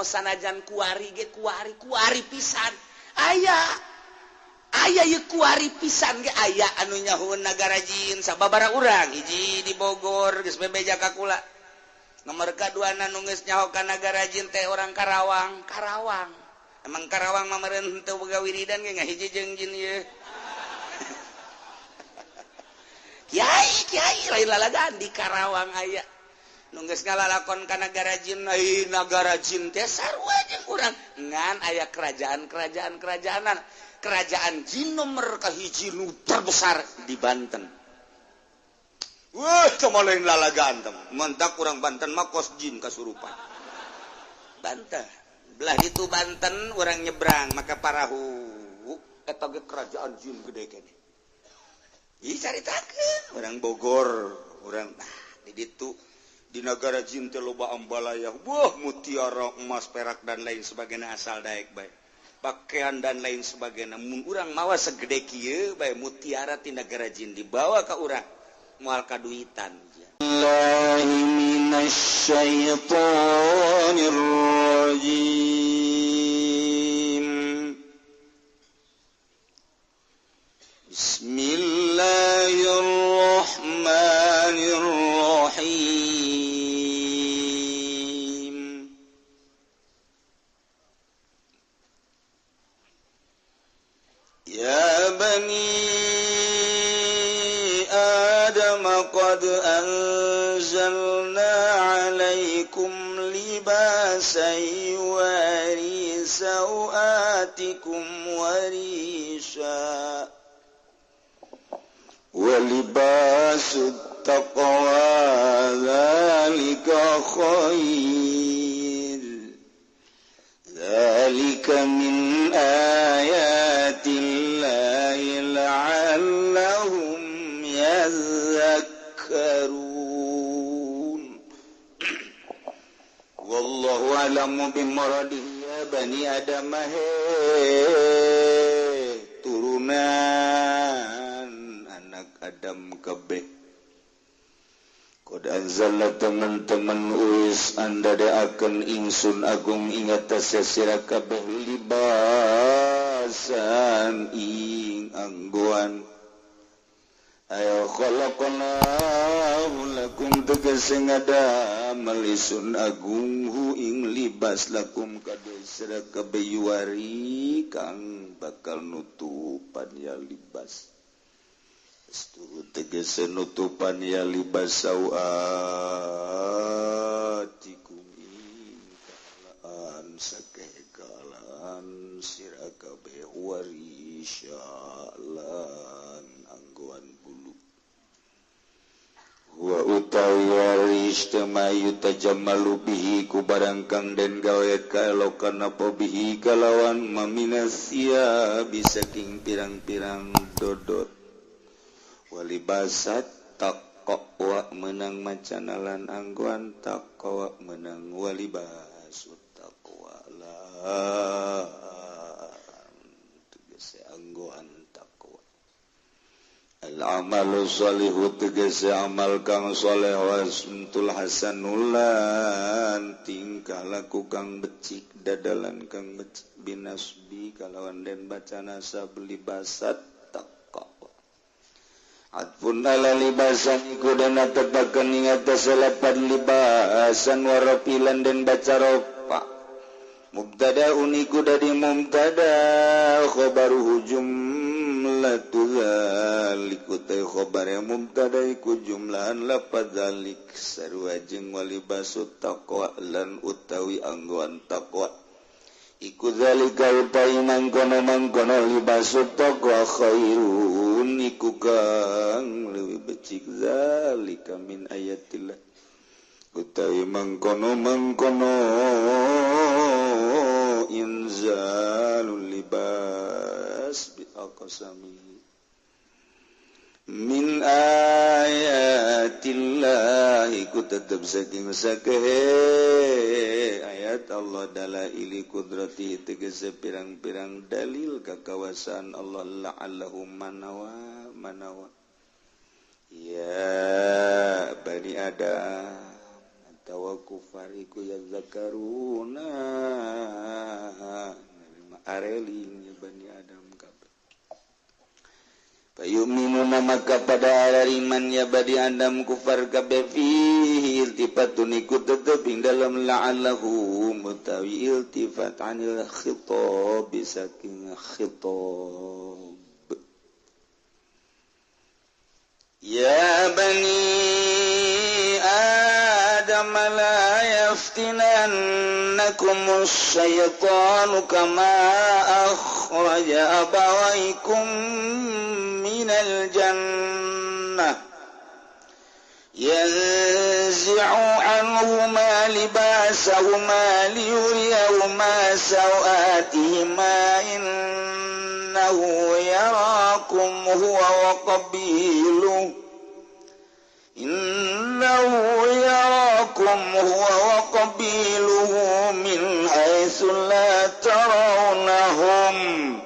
Sanajan kuari ge kuari kuari pisan aya aya ye kuari pisan ge aya anu nyahueun nagara jin sababara urang hiji di Bogor geus bebeja ka kula. Nomor kadua nu geus nyaho ka nagara jin teh orang Karawang. Karawang emang Karawang mah meureun henteu boga wiridan ge ngahiji jeung jin ieu. Kiai kiai lain lalagaan di Karawang aya nu geus ngalalakon ka nagara jin. Ai nagara jin teh sarua jeung urang ngan aya kerajaan-kerajaan kerajaanan. Kerajaan jin nomor kahiji nu terbesar di Banten. Wah, cuma lain lalagaan teh. Mentak urang Banten mah kos jin kasurupan. Banten. Belah itu Banten urang nyebrang maka parahu eta ge kerajaan jin gede keneh. Ih caritakeun urang Bogor, urang di ditu di nagara jin teh loba ambalaya, wah mutiara, emas, perak dan lain sebagainya asal daek bae. Pakaian dan lain sebagainya. Mun urang mawa segede kieu bae mutiara ti nagara jin dibawa ka urang moal kaduitan. Billahi minasyaitonir rajim. Bismillahirrahmanirrahim. Ya bani Adam qad anzalna alaikum libasan yuwari sawatikum warisha walibasu taqwa dzalika khair dzalika min ayatillahi la'allahum yadhakkarun. Wallahu a'lamu bimuradihi. Ya bani Adam, turunan anak Adam kabeh, qad anzalna teman-teman uis andadaakeun ingsun agung ing atas sira kabeh libasan ing anggoan. Ayo khalaqnahu lakum tegese ngadamel isun agung hu ing libas lakum kabeh sira kabeh yuwari kang bakal nutupan ya libas. Asturu tegese nutupan ya libas sawatikum ing kalaan sakeh kalaan sira kabeh warisyalan anggoan bulu. Wa utawi waris temayu tajammalu bihi ku barang kang den gawe kaelokan apa bihi kalawan maminasia bisa king pirang-pirang dodot. Walibasat taqwa menang macanalan anggoan taqwa menang walibasut taqwa lan tegese anggoan taqwa. Al amalu sholihu tegese amal kang soleh wasuntul hasanulan tingkah laku kang becik dadalan kang becik binasbi kalawan den baca nasab libasat taqwa. Atfun ala libasan iku dan tepakan ing atas lapan libasan warapilan dan baca ropa. Mubtada uniku dadi mubtada khobaruhu jumlatu dzalik utai khobar yang mubtada iku jumlahan lapad dzalik sarua jeung walibasut taqwa lan utawi anggoan taqwa. Iku dzalika utai mangkono-mangkono libasut taqwa khairun iku kang leuwih becik dzalika min ayatillah utawi mangkono-mangkono inzalul libas bi aqsami min ayatillah iku tetep saking sakehe ayat Allah dalaili kudrati tegese pirang-pirang dalil kakawasan Allah la'allahum manawa manawa. Ya bani Adam atawa kufar iku yazakaruna narima areling ya Bani Adam kabeh. Fayu'minuna maka pada arariman ya Bani Adam kufar kabeh fihi iltifatun iku tetep ing dalam la'allahu mutawi iltifat anil khitab saking khitab. Ya Bani Adam la yaftinannakum asy-syaitanu kama akhraja abawaykum minal jannah yanzi'u anhuma libasahuma liyuriyahuma sawatihima innahu yarakum huwa wa qabiluhu innahu yarakum huwa wa qabiluhu min haitsu la tarawnahum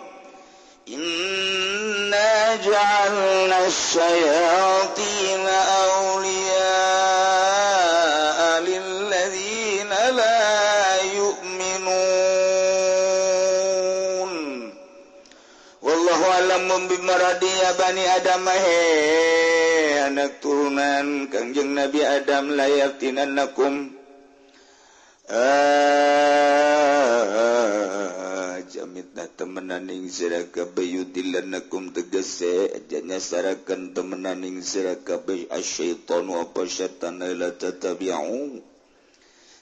inna ja'alna asy-syayatina awliya'a lilladzina la yu'minun. Wallahu a'lamu bimaradi ya Bani Adam. He anak turunan Kangjeng Nabi Adam la yaftinannakum jamitna temenan ing sira kabeh yudillanakum tegese nyasarakeun temenan ing sira kabeh asyaitanu apa setan la tatabi'u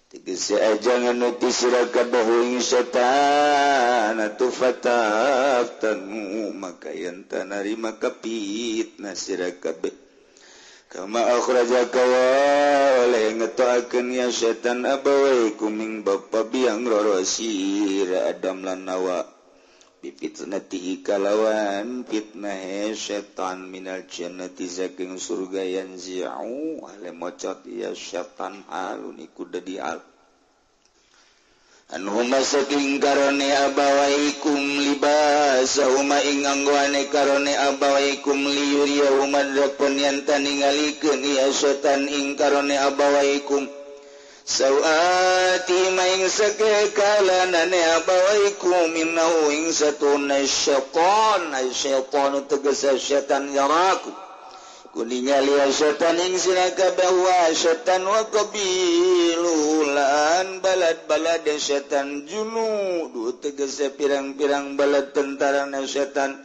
tegese aja nganuti sira kabeh ing setan atuh fataftanu maka yen tanarima kapitna sira kabeh kama akhrajaka oleh ngetoakeun ya setan abawaikum ing bapa biang roro sira Adam lan Hawa bifitnatihi kalawan fitnah setan minal jannati saking surga yanzi'u ale mocot ya setan halun iku dadi al anhuma saking karone abawaikum libasahuma ing anggoane karone abawaikum liyuriyahuma dapun yen taningalikeun ya setan ing karone abawaikum sawati maing sakekalanane abawaikum innahu ing satuna syaitan syaitan tegese setan yaraku kuningali setan ing sira kabeh wa setan wa qabilu lan balad-balad setan junud tegese pirang-pirang balad tentara setan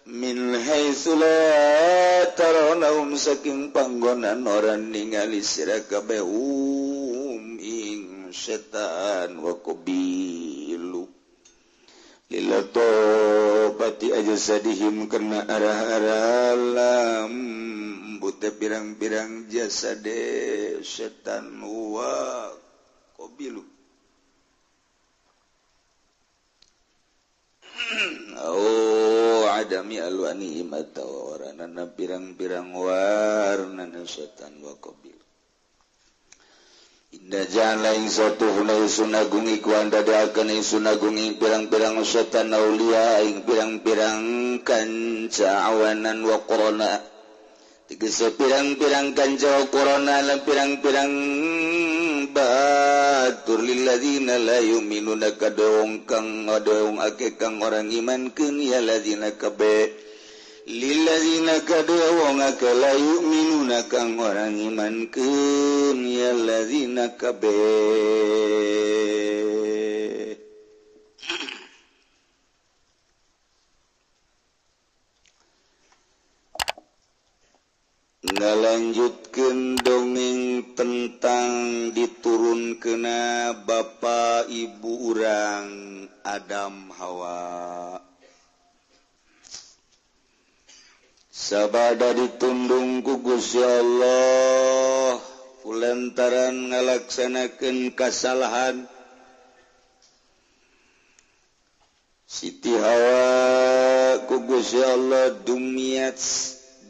min haitsu la tarawnahum saking panggonan ora ningali sira kabeh ing setan wa qabilu lilatobati ajsadihim karena arah-arah lambut pirang-pirang jasade setan wa qabilu. Oh adami alwanihim atawa waranana pirang-pirang warnana setan wa qabilu. Inna ja'alna ing satuhuna ingsun agung iku andadakeun ingsun agung ing pirang-pirang setan aulia ing pirang-pirang kanca awanan wa qurana tegese pirang-pirang kanca wa qurana lan pirang-pirang batur lilladzina la yu'minuna kadewong kang ngadewong ake kang orang imankeun ya ladzina kabe lilladzina kadewong ake la yu'minuna kang orang imankeun ya ladzina kabe. Ngalanjutkeun dongeng tentang diturunkeuna bapa ibu urang Adam Hawa. Sabada ditundung ku Gusti Allah kulantaran ngalaksanakeun kasalahan Siti Hawa ku Gusti Allah dumiat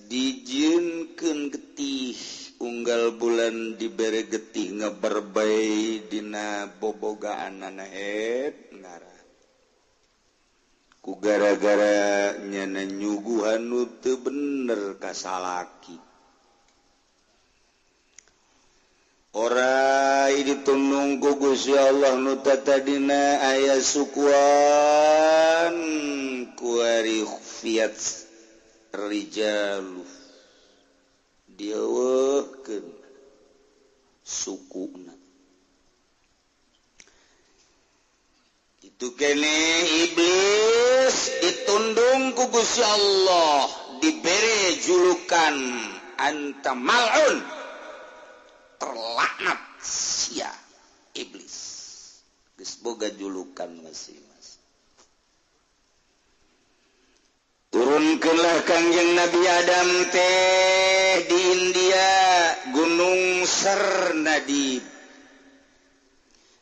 dijieunkeun getih unggal bulan dibere getih ngeberbai dina bobogaanana et ngarah ku gara-gara nyana nyuguhan nu teu bener ka salaki. Ora ditundung ku Gusti Allah nu tatadina aya sukuan kuari fiat rijalu dieuweuhkeun sukuna. Itu kene iblis ditundung ku Gusti Allah, diberi julukan anta mal'un, terlaknat sia iblis. Geus boga julukan masing-masing. Turunkeunlah Kangjeng Nabi Adam teh di India, Gunung Sarnadib.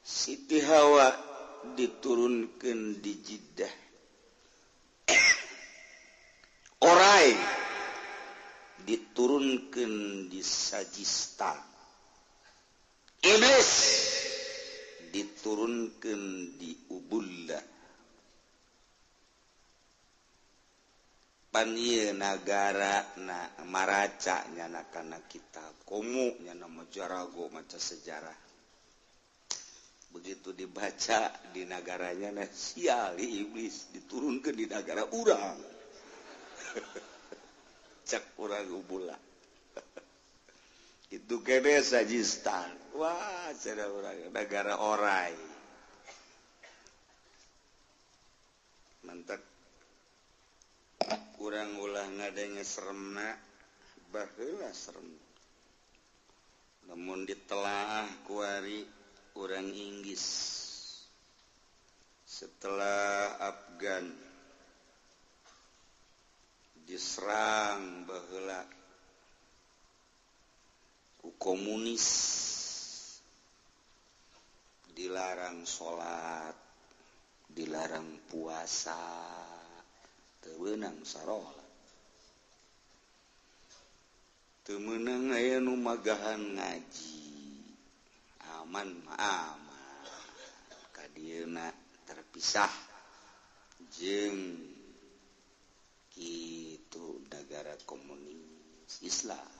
Siti Hawa diturunkan di Jeddah. Orai diturunkan di Sajistan. Iblis diturunkan di Ubullah. Pan ieu nagara na maraca nyana kana kitab komo nyana majarago maca sejarah. Begitu dibaca di nagaranya nah sial iblis diturunkan di nagara urang. Cek urang Ubullah. Itu kene Sajistan. Wah, cara urang nagara orai. Mantap. Kurang ulah ngadenge seremna, baheula serem. Namun ditelaah kuari urang Inggris setelah Afgan diserang baheula ku komunis, dilarang salat, dilarang puasa, teu meunang sarolat, teu meunang aya nu magahan ngaji. Aman aman kadieuna terpisah jeung kitu negara komunis Islam.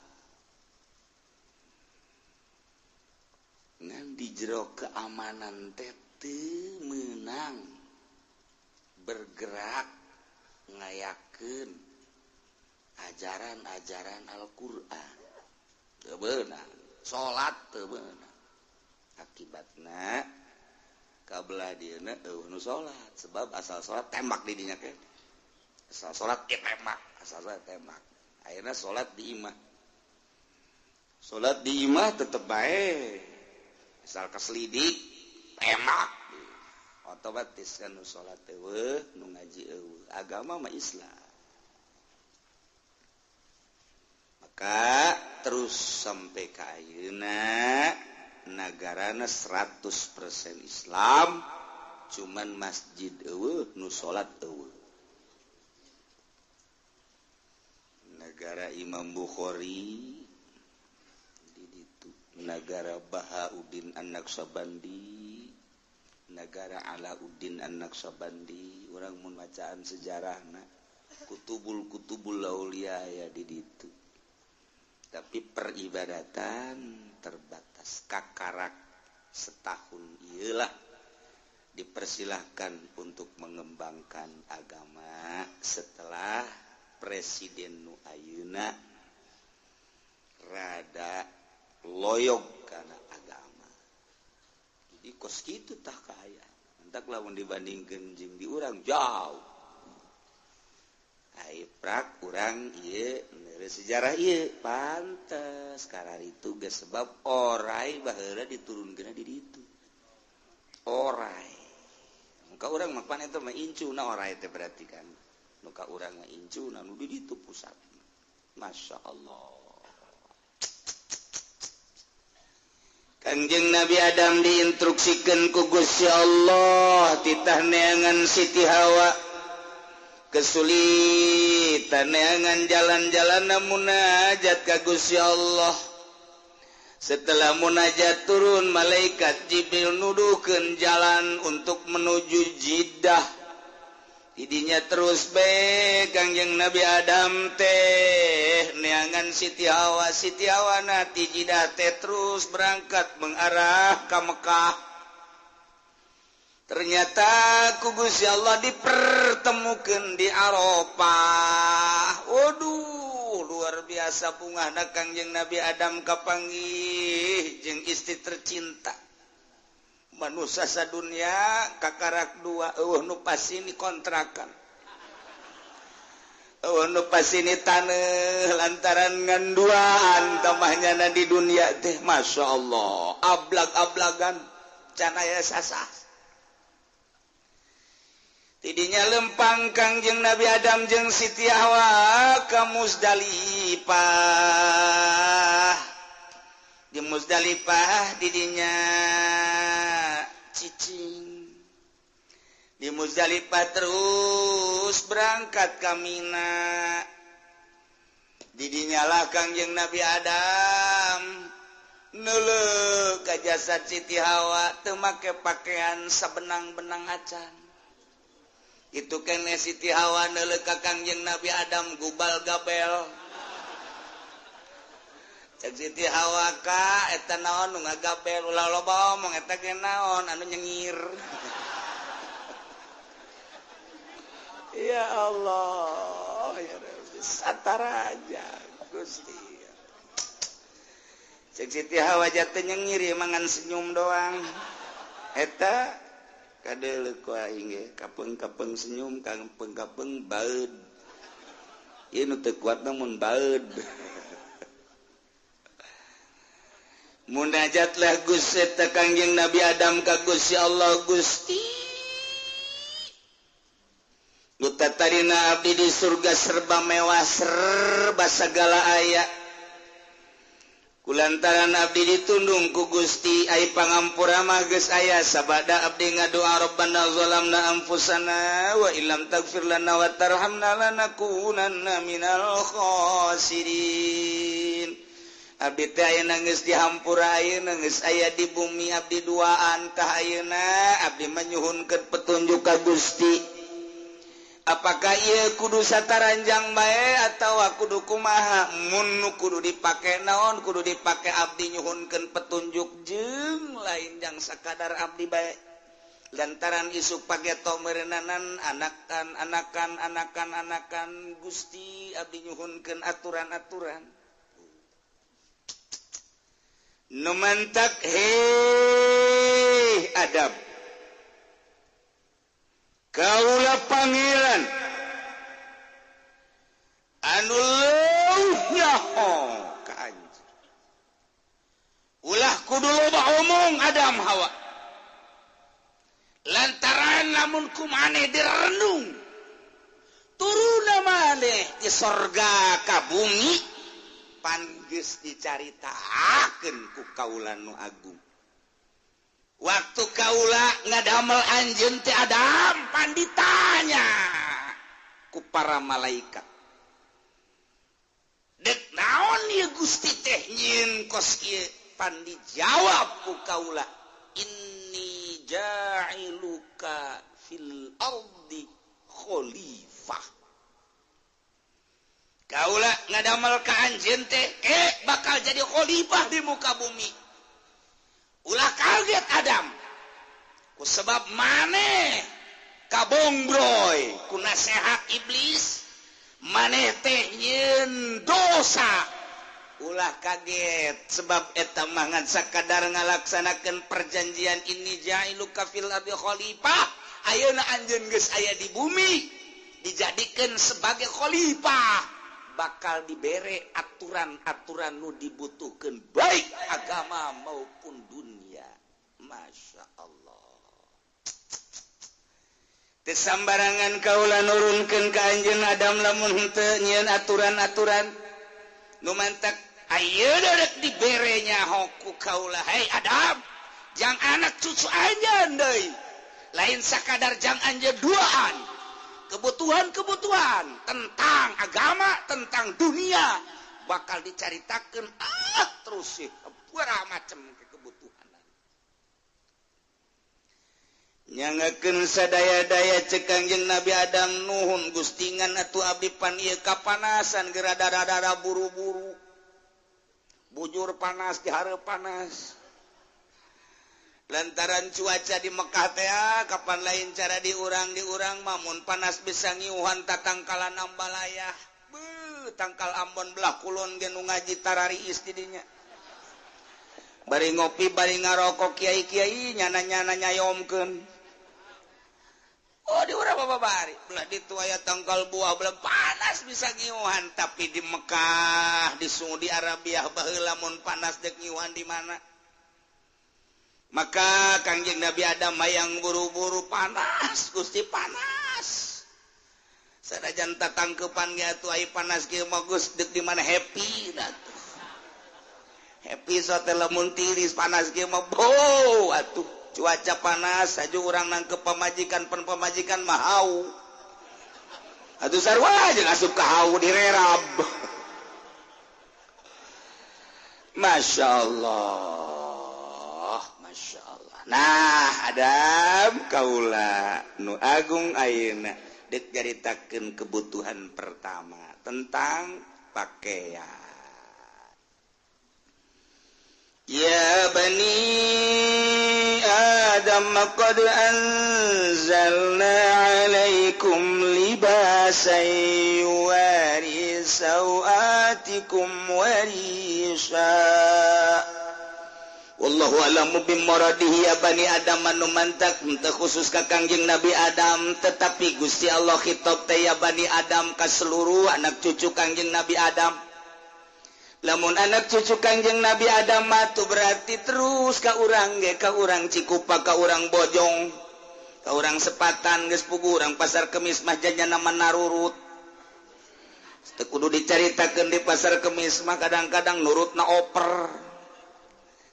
Ngan di jero keamanan teh teu meunang bergerak ngayakeun ajaran-ajaran Al-Qur'an. Teu beunang, salat teu beunang. Akibatna kabelah dieuna eueuh nu salat, sebab asal salat tembak di dinya ke. Asal salat ditembak, asal salat tembak. Akhirna salat di imah. Salat di imah tetep bae. Asal kaselidik tembak. Otomatis kan nu salat eueuh, nu ngaji eueuh. Agama mah Islam. Maka terus sampai ka ayeuna nagarana 100% Islam, cuman masjid eueuh nu salat eueuh. Nagara Imam Bukhari di ditu, nagara Bahauddin An-Naqsyabandi, nagara Alauddin An-Naqsyabandi, urang mun bacaan sejarahna kutubul-kutubul aulia ya di ditu. Tapi peribadatan terbatas, kakarak setahun iyalah dipersilahkan untuk mengembangkan agama setelah Presiden nu ayeuna rada loyog kana agama. Jadi kos kitu tah kaya. Entak lamun dibandingkeun jeung di urang jauh. Ai prak urang ieu dari sejarah ieu pantes kararitu geus sebab orai baheula diturunkeun di ditu. Orai. Muka urang mah pan eta mah incuna orai teh berarti kan. Muka urang mah incuna nu di ditu pusat. Masya Allah. Kangjeng Nabi Adam diinstruksikeun ku Gusti Allah titah neangan Siti Hawa. Kesulitan neangan jalan-jalan munajat ka Gusti Allah. Setelah munajat turun malaikat Jibril nuduhkeun jalan untuk menuju Jeddah. Tidinya terus be Kangjeng Nabi Adam teh neangan Siti Hawa, Siti Hawa na ti Jidah teh terus berangkat mengarah ka Mekah. Ternyata ku Gusti Allah dipertemukan di Arafah. Waduh, luar biasa bungahna Kangjeng Nabi Adam kapanggih jeung istri tercinta. Manusia sadunia kakarak dua, eueuh nu pasini kontrakan, eueuh nu pasini taneuh lantaran ngan duaan tamahnya na di dunia teh. Masya Allah, ablag-ablagan can aya sasah. Tidinya lempang Kangjeng Nabi Adam jeung Siti Hawa ka Muzdalifah. Di Muzdalifah didinya cicing. Di Muzdalifah terus berangkat ka Mina. Didinya lah Kangjeng Nabi Adam neuleuh ka jasad Siti Hawa teu make pakaian sabenang-benang acan. Itu kene Siti Hawa neuleuh ka Kangjeng Nabi Adam gubal gabel. Cek Siti Hawa ka eta naon nu ngagabel, ulah loba omong eta ge naon anu nyengir. Ya Allah, ya Rabbi, sataraja Gusti. Cek Siti Hawa jatuh nyengir ya mangan senyum doang. Eta kadeuleuh ku aing ge kapeung-kapeung senyum, kapeung-kapeung baeud. Ieu nu teu kuat mun baeud. Munajatlah Gusti eta Kangjeng Nabi Adam ka Gusti Allah, Gusti nu tatarina abdi di surga serba mewah, serba sagala aya. Kulantaran abdi ditundung ku Gusti, ai pangampura mah geus aya sabada abdi ngadoa Rabbana zalamna anfusana wa illam taghfir lana wa tarhamna lanakunanna minal khasirin. Abdi teh ayeuna geus dihampura, ayeuna geus aya di bumi, abdi duaan tah ayeuna abdi manyuhunkeun petunjuk ka Gusti. Apakah ieu kudu sataranjang bae atawa kudu kumaha? Mun nu kudu dipake naon kudu dipake abdi nyuhunkeun petunjuk jeung lain jang sakadar abdi bae. Lantaran isuk pageto meureunnanan anakan anakan anakan anakan Gusti abdi nyuhunkeun aturan-aturan. Nu mantak hei Adam, kaula pangeran anu leuwih nyaho ka anjeun. Ulah kudu loba omong Adam Hawa, lantaran lamun ku maneh direnung turuna maneh di sorga ka bumi pan geus dicaritakeun ku kaula nu agung. Waktu kaula ngadamel anjeun teh Adam pan ditanya ku para malaikat, dek naon ieu Gusti teh nyieun kos ieu? Pan dijawab ku kaula, inni ja'iluka fil ardi khalifah. Kaula ngadamel ka anjeun teh bakal jadi khalifah di muka bumi. Ulah kaget Adam, ku sebab maneh kabongbroy ku nasehat iblis, maneh teh nyieun dosa. Ulah kaget sebab eta mah ngan sakadar ngalaksanakeun perjanjian inni ja'iluka fil ardi khalifah. Ayeuna anjeun geus aya di bumi dijadikeun sebagai khalifah, bakal dibere aturan-aturan nu dibutuhkan baik agama maupun dunia. Masya Allah. Teu sambarangan kaula nurunkeun ka anjeun Adam lamun henteu nyieun aturan-aturan nu mantak ayeuna rek dibere nyaho ku kaula. Hei Adam, jang anak cucu anjeun deui, lain sakadar jang anjeun duaan. Kebutuhan-kebutuhan tentang agama, tentang dunia bakal dicaritakeun terus sih macam kebutuhan. Nyangakeun sadaya-daya cek Kangjeng Nabi Adam nuhun gustingan atuh abdi pan ieu kapanasan geura dara-dara buru-buru. Bujur panas di hareup panas. Lantaran cuaca di Mekah teh kapan lain cara diurang-diurang mamun panas bisa ngiuhan tatangkalan ambalayah. Beuh, tangkal Ambon belah kulon ge nu ngaji tarariis di dinya. Bari ngopi bari ngarokok kiai-kiai nyana-nyana nyayomkeun. Oh di urang mah babari belah ditu aya tangkal buah belah panas bisa ngiuhan, tapi di Mekah di Saudi Arabia baheula mun panas dek ngiuhan di mana? Maka Kangjeng Nabi Adam hayang buru-buru panas, Gusti panas. Sanajan tatangkepan ge atuh ai panas kieu mah geus deuk di mana happy atuh. Happy sote lamun tiris panas kieu mah beuh atuh. Cuaca panas aju urang nangkep pamajikan pan pamajikan mah hau. Atuh sarua jeung asup ka hau direrab. Masya Allah, Masya Allah. Nah, Adam kaula nu agung ayeuna deuk nyaritakeun kebutuhan pertama tentang pakaian. Ya bani Adam qad anzalna alaikum libasan yuwari sawatikum warisha. Wallahu a'lamu bimuradihi. Ya bani Adam anu mantak teu khusus ka Kangjeng Nabi Adam, tetapi Gusti Allah khitab teh ya bani Adam ka seluruh anak cucu Kangjeng Nabi Adam. Lamun anak cucu Kangjeng Nabi Adam mah tuh berarti terus ka urang ge, ka urang Cikupa, ka urang Bojong, ka urang Sepatan geus puguh urang Pasar Kemis mah jajana mah narurut. Teu kudu dicaritakeun di Pasar Kemis mah kadang-kadang nurutna oper.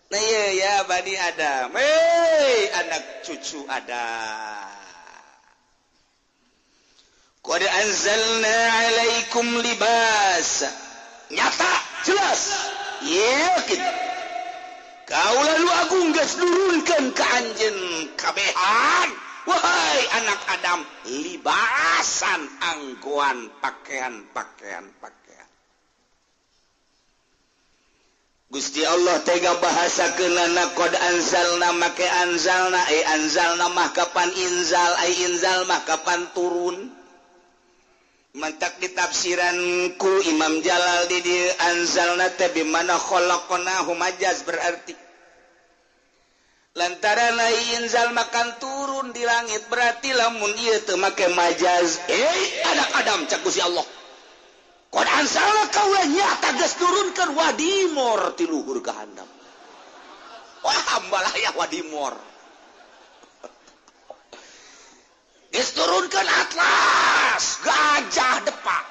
Nah iya ya Bani Adam, hei anak cucu Adam. Qad anzalna alaikum libas. Nyata jelas yakin kaula nu agung geus nurunkeun ka anjeun kabehan wahai anak Adam libasan anggoan pakaian pakaian pakaian. Gusti Allah tega bahasakeunana qad anzalna make anzalna ai anzalna mah kapan inzal ai inzal mah kapan turun. Mantak ditafsiranku Imam Jalal di dieu anzalna teh bimana khalaqnahu majaz berarti lantaran ai inzal makan turun di langit berarti lamun ieu teu make majaz anak Adam cak Gusti Allah qad anzalna kaula nyata geus nurunkeun wadimor ti luhur ka handap. Wah hambalaya wadimor geus turunkeun atlas gajah depak.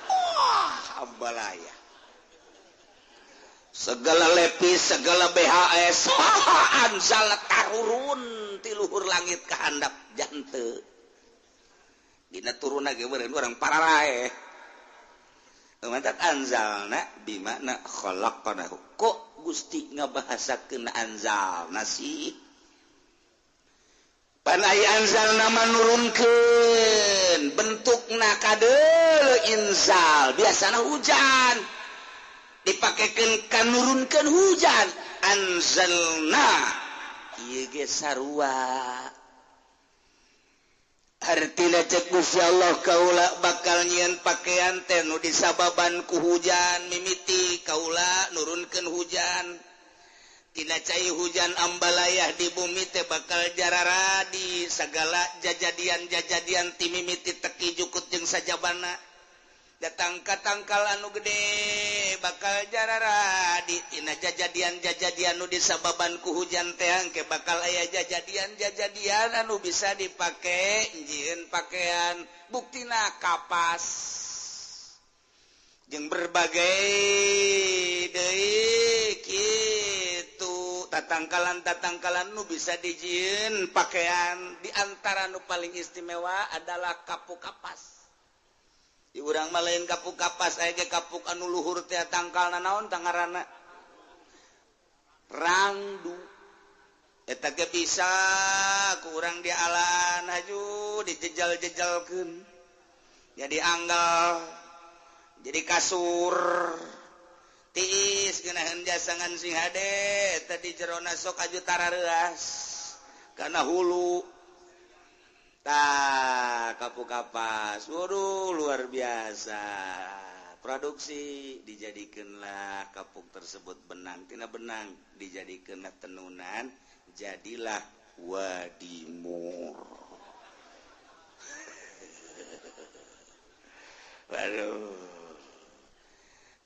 Wah ambalaya segala lepis segala BHS anzal tarurun ti luhur langit ka handap jante dina turunna ge meureun urang pararaeh. Mantak anzalna bimakna khalaqnahu. Kok Gusti ngabahasakeun anzalna sih? Pan ai anzalna manurunkeun bentukna kadeuleu inzal biasana hujan dipakekeun ka nurunkeun hujan anzalna ieu ge sarua hartina cek Gusti Allah kaula bakal nyieun pakaian teh nu disababan ku hujan mimiti kaula nurunkeun hujan. Tina cai hujan ambalayah di bumi teh bakal jararadi segala jajadian-jajadian ti mimiti teki jukut jeung sajabana datang ka tangkal anu gede bakal jararadi tina jajadian-jajadian nu disababan ku hujan teh angke bakal aya jajadian-jajadian anu bisa dipake jieun pakaian buktina kapas jeung berbagai deui kitu tatangkalan-tatangkalan nu bisa dijieun pakaian di antara nu paling istimewa adalah kapuk kapas. Di urang mah lain kapuk kapas aya ge kapuk anu luhur teh tangkalna naon tangarana rangdu eta ge bisa kurang dialaan haju dijejal-jejalkeun jadi anggal jadi kasur tiis geunaheun jasangan sing hade tadi jerona sok aju tarareuas kana hulu tah kapuk kapas. Waduh, luar biasa produksi, dijadikanlah kapuk tersebut benang, tina benang dijadikanlah tenunan, jadilah wadimor. Waduh,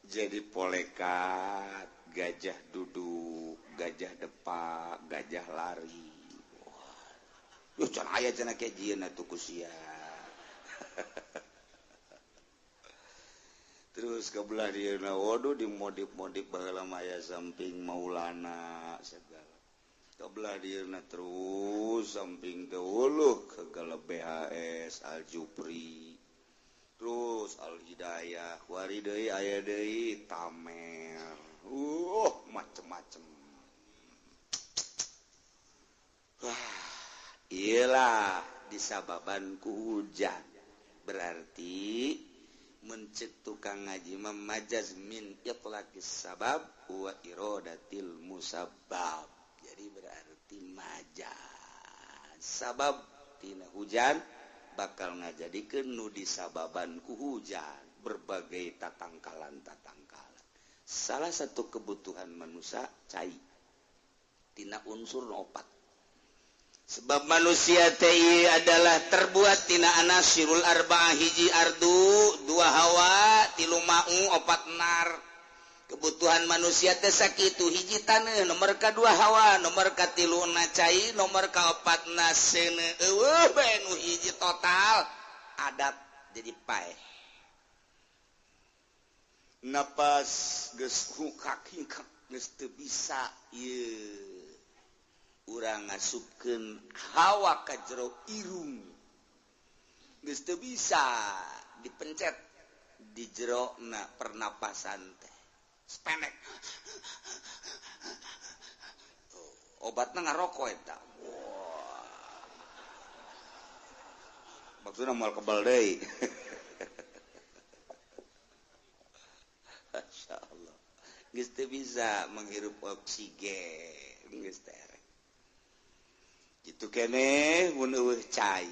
jadi polekat, gajah duduk, gajah depak, gajah lari. Wah, can aya cenah kejieun atuh ku sia. Terus kebelah dieuna, waduh, dimodif-modif baheula mah aya samping Maulana segala. Kebelah dieuna terus samping teh uluh segala BHS Al Jupri. Terus Al Hidayah, wari deui aya deui Tamer. Macem-macem. Wah, iyalah disababan ku hujan. Berarti mencet tukang ngaji memajaz min itlaqis sabab wa iradatil musabbab. Jadi berarti majaz sabab tina hujan bakal ngajadikeun nu disababan ku hujan berbagai tatangkalan-tatangkalan. Salah satu kebutuhan manusia cai tina unsur opat. Sebab manusia teh adalah terbuat tina anasirul arba'ah, hiji ardu, dua hawa, tilu ma'u, opat nar. Kebutuhan manusia teh sakitu, hiji taneuh, nomor kadua hawa, nomor katilu na cai, nomor kaopat na seuneu. Eueuh bae nu hiji total adat jadi paeh. Napas geus hukak-hingkak geus teu bisa ieu. Urang ngasupkeun hawa ka jero irung geus teu bisa dipencet di jero na pernapasan teh sepenek. Obatna ngarokok eta. Wah, maksudna moal kebal deui. Masyaallah, geus teu bisa menghirup oksigen geus teh. Gitu kene mun eueuh cai.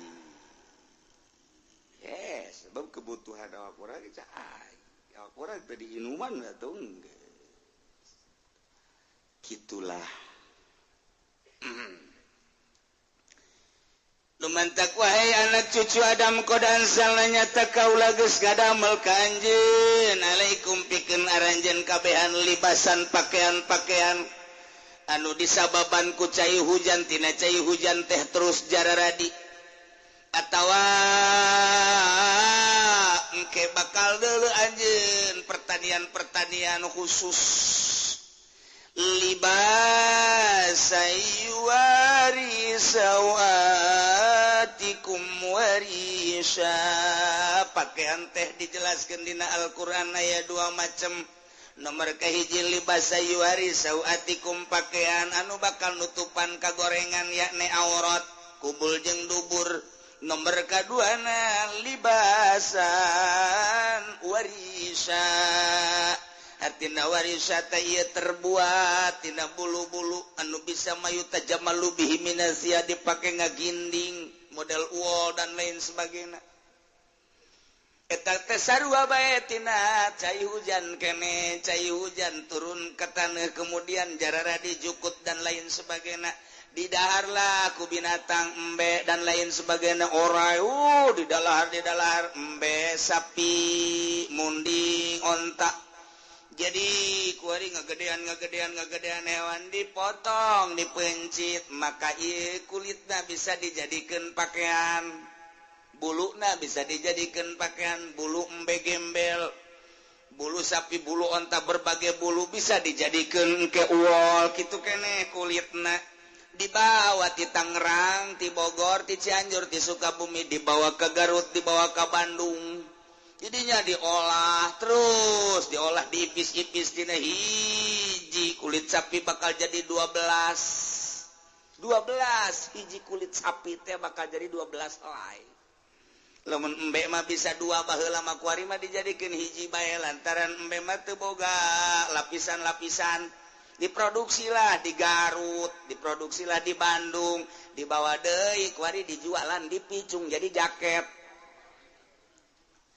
Yes, sebab kebutuhan awak urang cai. Awak urang teh diinuman atuh geus. Kitulah. Lumantak wahai anak cucu Adam qad anzalna nyata kaula geus ngadamel ka anjeun alaikum pikeun aranjeun kabehan libasan pakaian-pakaian anu disababan ku cai hujan, tina cai hujan teh terus jararadi atawa engke bakal deuleu anjeun pertanian-pertanian khusus libasa yuwari sawatikum warisha. Pakaian teh dijelaskeun dina Al-Qur'an aya dua macam. Nomor kahiji libasa yuwari sawatikum pakaian anu bakal nutupan kagorengan yakni aurat kubul jeung dubur. Nomor kaduana libasan warisa, artina warisa teh ieu terbuat tina bulu-bulu anu bisa mayu tajamalu bihi minazia dipake ngaginding model wol dan lain sebagainya. Eta teh sarua bae tina cai hujan kene, cai hujan turun ke taneuh kemudian jarara dijukut dan lain sebagainya. Didaharlah ku binatang embe dan lain sebagainya orai, didalahar embe, sapi, munding, onta. Jadi kuari ngagedean hewan dipotong, dipencit, maka ieu kulitna bisa dijadikeun pakaian. Buluna bisa dijadikan pakaian, bulu embe gembel, bulu sapi, bulu onta, berbagai bulu bisa dijadikan ke uol kitu keneh kulitna. Dibawa ti Tangerang, ti Bogor, ti Cianjur, ti Sukabumi, dibawa ke Garut, dibawa ke Bandung. Jadinya diolah terus, diolah diipis-ipis dina hiji kulit sapi bakal jadi 12. 12 hiji kulit sapi teh bakal jadi 12 helai. Lamun embe mah bisa dua baheula mah kuari mah dijadikeun hiji bae lantaran embe mah teu boga lapisan-lapisan. Diproduksilah di Garut, diproduksilah di Bandung, dibawa deui kuari dijualan dipicung jadi jaket.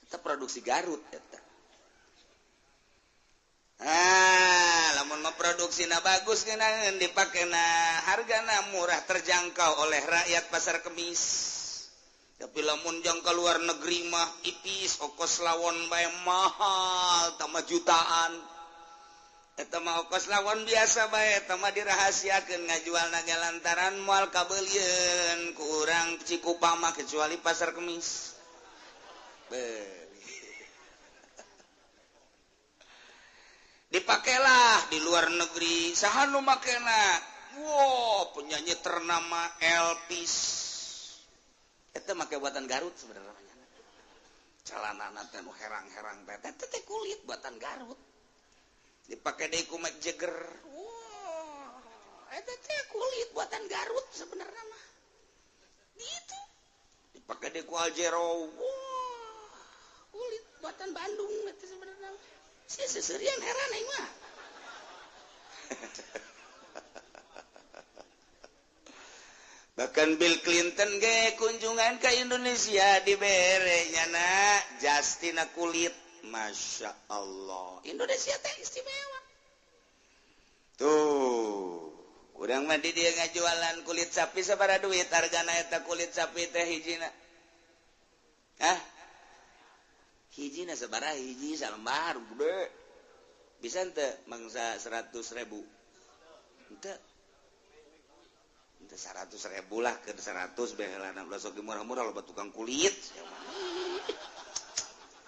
Eta produksi Garut eta. Ah, lamun mah produksina bagus ngeunaheun dipakena hargana murah terjangkau oleh rakyat pasar kemis. Tapi lamun jang ka luar negeri mah ipis ongkos lawon bae mahal tambah jutaan. Eta mah ongkos lawon biasa bae eta mah dirahasiakeun ngajualna ge lantaran moal kabeulieun ku urang Cikupa mah kecuali pasar kemis. Dipakailah di luar negeri saha nu makena? Wow, penyanyi ternama Elvis. Eta make buatan Garut sebenarnya. Celanana teh nu herang-herang teh eta teh kulit buatan Garut. Dipakai deui ku Mick Jagger. Wah, eta teh kulit buatan Garut sebenarnya mah. Gitu. Dipakai deui ku Aljero. Wah, kulit buatan Bandung eta sebenarnya. Sia seserian heran aing mah. Bahkan Bill Clinton ge kunjungan ke Indonesia dibere nyana jastina kulit. Masya Allah, Indonesia teh istimewa. Tuh, urang mah di dieu ngajualan kulit sapi sabaraha duit hargana eta kulit sapi teh hijina? Hah? Hijina sabaraha hiji salembar gede. Bisa henteu mangsa 100.000? Henteu. Henteu 100.000 lah ke 100 bae heulana ulah sok murah-murah loba tukang kulit.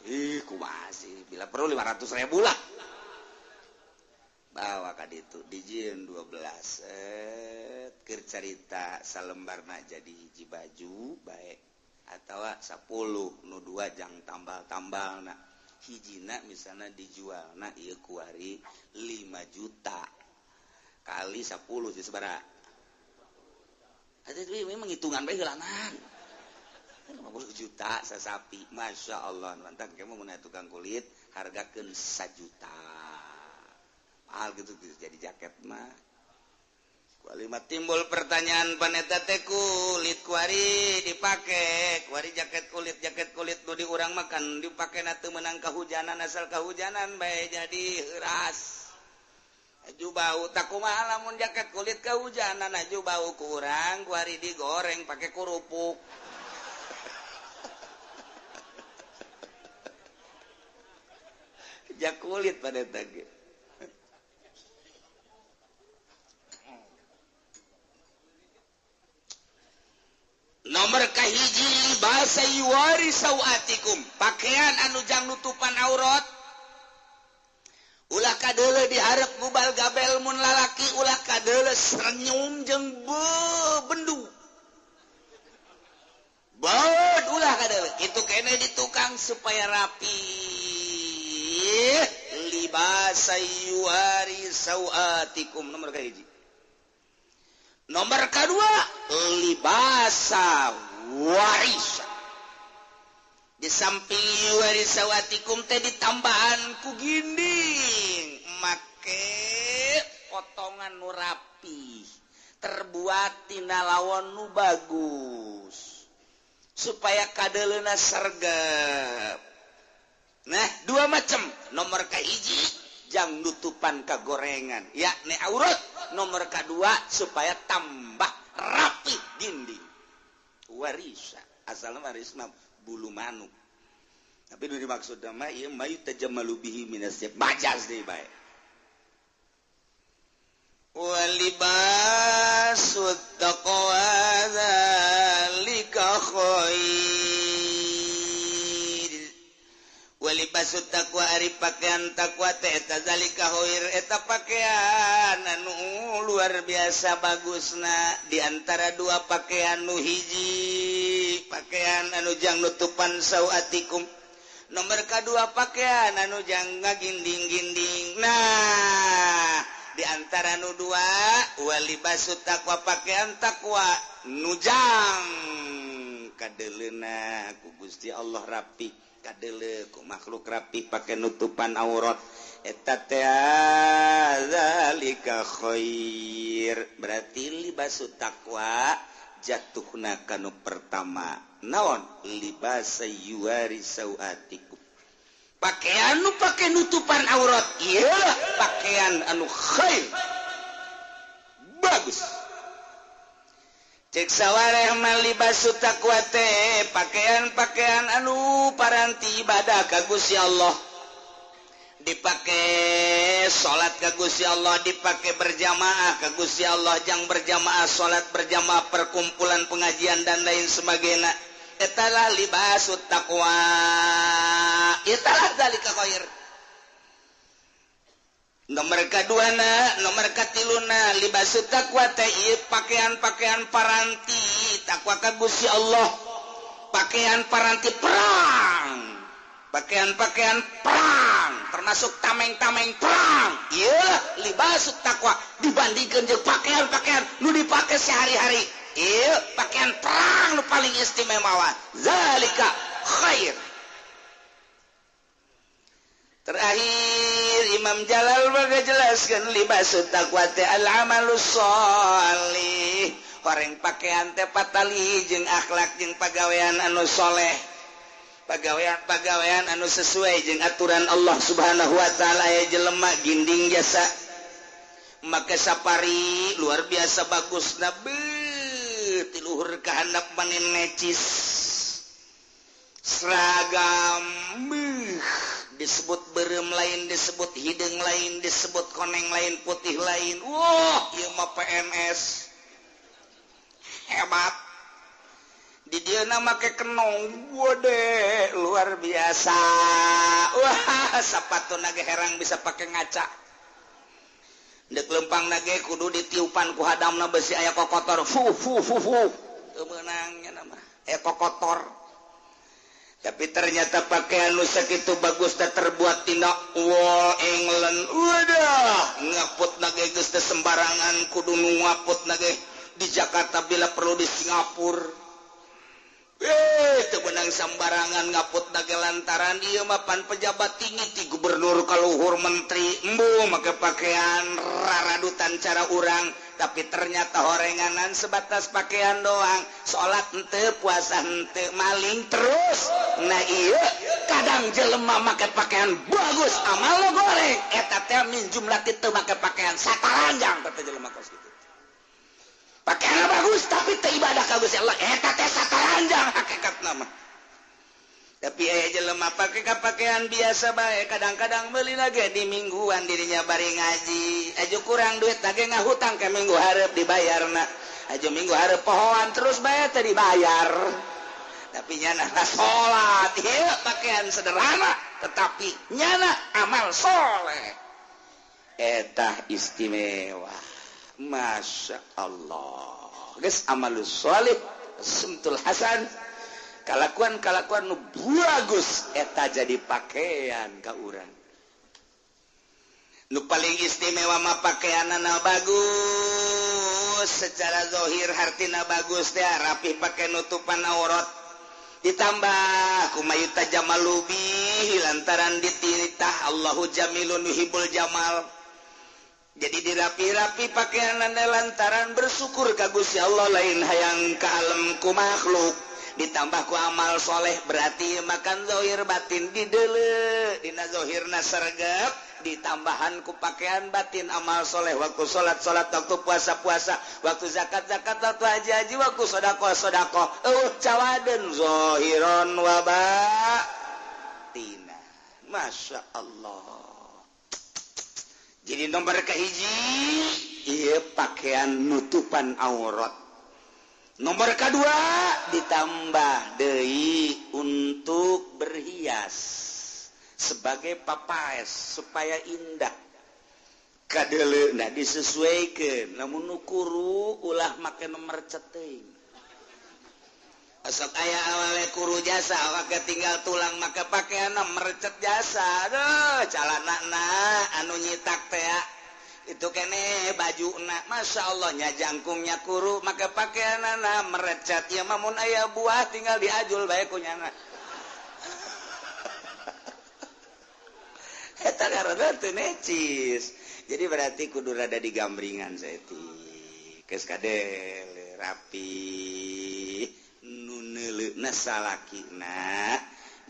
Ih, kumaha sih? Bila perlu 500.000 lah. Bawa ka ditu dijieun 12. Keur carita salembarna jadi hiji baju bae atawa 10 nu 2 jang tambal-tambalna. Hijina misalna dijualna ieu kuari 5 juta kali 10 jadi sabaraha? Atuh memang hitungan bae heulanan. 50 juta sasapi, Masya Allah. Mantap, kamu mau tukang kulit hargakeun 1 juta. Mahal gitu, jadi jaket mah. Kualima timbul pertanyaan paneta teh kulit kuari dipake, kuari jaket kulit nu di urang makan dipake na teu meunang kahujanan asal kahujanan bae jadi heuras. Aju bau tak kumaha lamun jaket kulit kahujanan aju bau kurang kuari digoreng pake kerupuk. Jak kulit pada tadi. Nomor kahiji bahasa yuwari sawatikum, pakaian anu jang nutupan aurat. Ulah kadeuleu diharep gubal gabel mun lalaki ulah kadeuleu senyum jeung bendu. Baud ulah kadeuleu. Itu kene di tukang supaya rapi. Libasa yuwari sawatikum nomor kahiji. Nomor kedua libasa warisa. Di samping yuwari sawatikum teh ditambahan ku ginding make potongan nu rapi terbuat tina lawon nu bagus supaya kadeuleuna sergep. Nah, dua macam. Nomor kahiji jang nutupan kagorengan yakni aurat. Nomor kedua supaya tambah rapi dinding. Warisa asalna waris mah bulu manuk. Tapi nu dimaksud mah ieu mayu tajammalu bihi minas majas deui bae. Walibasut taqwa zalika khair. Walibasut taqwa ari pakaian takwa teh eta zalika khair eta pakaian anu luar biasa bagusna di antara dua pakaian nu hiji pakaian anu jang nutupan sawatikum nomor kadua pakaian anu jang ngaginding-ginding. Nah, Di antara nu dua walibasu taqwa pakaian takwa nujang kadeleuna ku Gusti Allah rapi, kadele ku makhluk rapi pakai nutupan aurat eta teh zalika khair. Berarti libasu taqwa jatuhna kanu pertama naon libasa yuwari sauatikum, pakaian nu pake nutupan aurat iyalah pakaian anu khair bagus. Cek sawareh mah libasu taqwa teh pakaian-pakaian anu paranti ibadah ka Gusti Allah, dipake salat ka Gusti Allah, dipake berjamaah ka Gusti Allah, jang berjamaah salat berjamaah perkumpulan pengajian dan lain sebagainya. Etalah libasut taqwa, etalah zalika khair. Nomor kaduana, nomor katiluna libasut taqwa teh ieu pakaian-pakaian paranti takwa ka Gusti Allah, pakaian paranti perang, pakaian-pakaian perang termasuk tameng-tameng perang. Ieu libasut taqwa dibandingkeun jeung pakaian-pakaian nu dipake sehari-hari. Ieu pakaian perang nu paling istimewa, zalika khair. Terakhir Imam Jalal jelaskan libasut taqwa teh al amalus sholih, horeng pakaian teh patali jeung akhlak jeung pagawean anu soleh, pagawean-pagawean anu sesuai jeung aturan Allah Subhanahu wa taala. Aya jelema ginding jasa make sapari luar biasa bagus nabi tiluhur ka handap manin necis seragam disebut berem lain, disebut hideung lain, disebut koneng lain, putih lain. Wah, ieu mah PNS hebat. Di dia nama ke kenong, wode luar biasa. Wah, sepatu nage herang bisa pakai ngaca. Dek lempang nage kudu ditiupan ku hadamna besi aya kokotor. Fu fu fu fu. Teu meunangnya nama aya kokotor. Tapi ternyata pakaian nu sakitu bagus teh terbuat tina wol England. Wadah, ngaput nage geus teh sembarangan kudu nu ngaput nage di Jakarta bila perlu di Singapura. Teu beunang sambarangan ngaput nage lantaran ieu mah pan pejabat tinggi ti gubernur kaluhur menteri embu make pakaian raradutan cara urang, tapi ternyata horenganan sebatas pakaian doang, salat henteu, puasa henteu, maling terus. Nah ieu kadang jelema make pakaian bagus amal lo goreng eta teh min jumlah teu make pakaian sataranjang teh jelema kos kitu. Pakaian bagus tapi teu ibadah ka Gusti Allah eta teh sataranjang hakikatna mah. Tapi aya jelema pake ka pakaian biasa bae, kadang-kadang meuli lagi di mingguan dirinya bari ngaji, aju kurang duit lagi ngahutang ke minggu hareup dibayarna, aju minggu hareup pohoan terus bae teh dibayar. Tapi nyana salat ieu pakaian sederhana tetapi nyana amal soleh eta istimewa. Masya Allah, geus amalus sholih sumtul hasan, kalakuan-kalakuan nu bagus eta jadi pakaian ka urang. Nu paling istimewa mah pakaianana bagus secara zahir, hartina bagus teh rapi pakai nutupan aurat, ditambah kumayuta jamalubi lantaran dititah Allahu jamilun yuhibbul jamal. Jadi dirapi-rapi pakaian lantaran bersyukur ka Gusti Allah lain hayang ka alam ku makhluk, ditambah ku amal soleh berarti makan zahir batin dideuleu dina zahirna sergap, ditambahan ku pakaian batin amal soleh waktu salat salat, waktu puasa puasa, waktu zakat zakat, waktu haji haji, waktu sedekah sedekah, eueuh cawadeun zahiron wa batina. Masya Allah. Jadi nomor kahiji ieu pakaian nutupan aurat. Nomor kedua ditambah deui untuk berhias sebagai papaes supaya indah. Kadeleuna disesuaikeun, lamun nu kuru ulah make nomor ceteuing. Sok aya awale kuru jasa awake tinggal tulang make pakaian merecet jasa. Aduh, calanana anu nyitak teh Itu kene baju na Masya Allah nya jangkungnya kuru maka pakaianana merecet ya mamun aya buah tinggal diajul bae ku nyana. Eta karena teu necis. Jadi berarti kudu rada digambringan saeutik. Geus kadel rapi nu neuleuhna salakina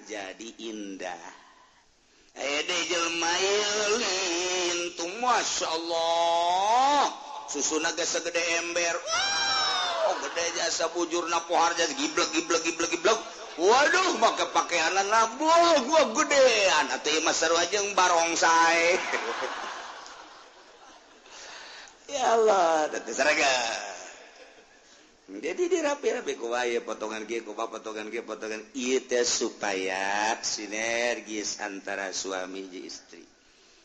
jadi indah. Aya deui jelema lintung Masya Allah susuna geus sagede ember. Oh, gede jasa bujurna pohar jasa giblek giblek giblek giblek. Waduh make pakaianan labuh gua gedean atuh ieu mah sarua jeung barongsai. Ya Allah, teh saraga. Jadi dirapi-rapi ku wae potongan kieu ku potongan kieu potongan ieu teh supaya sinergis antara suami jeung istri.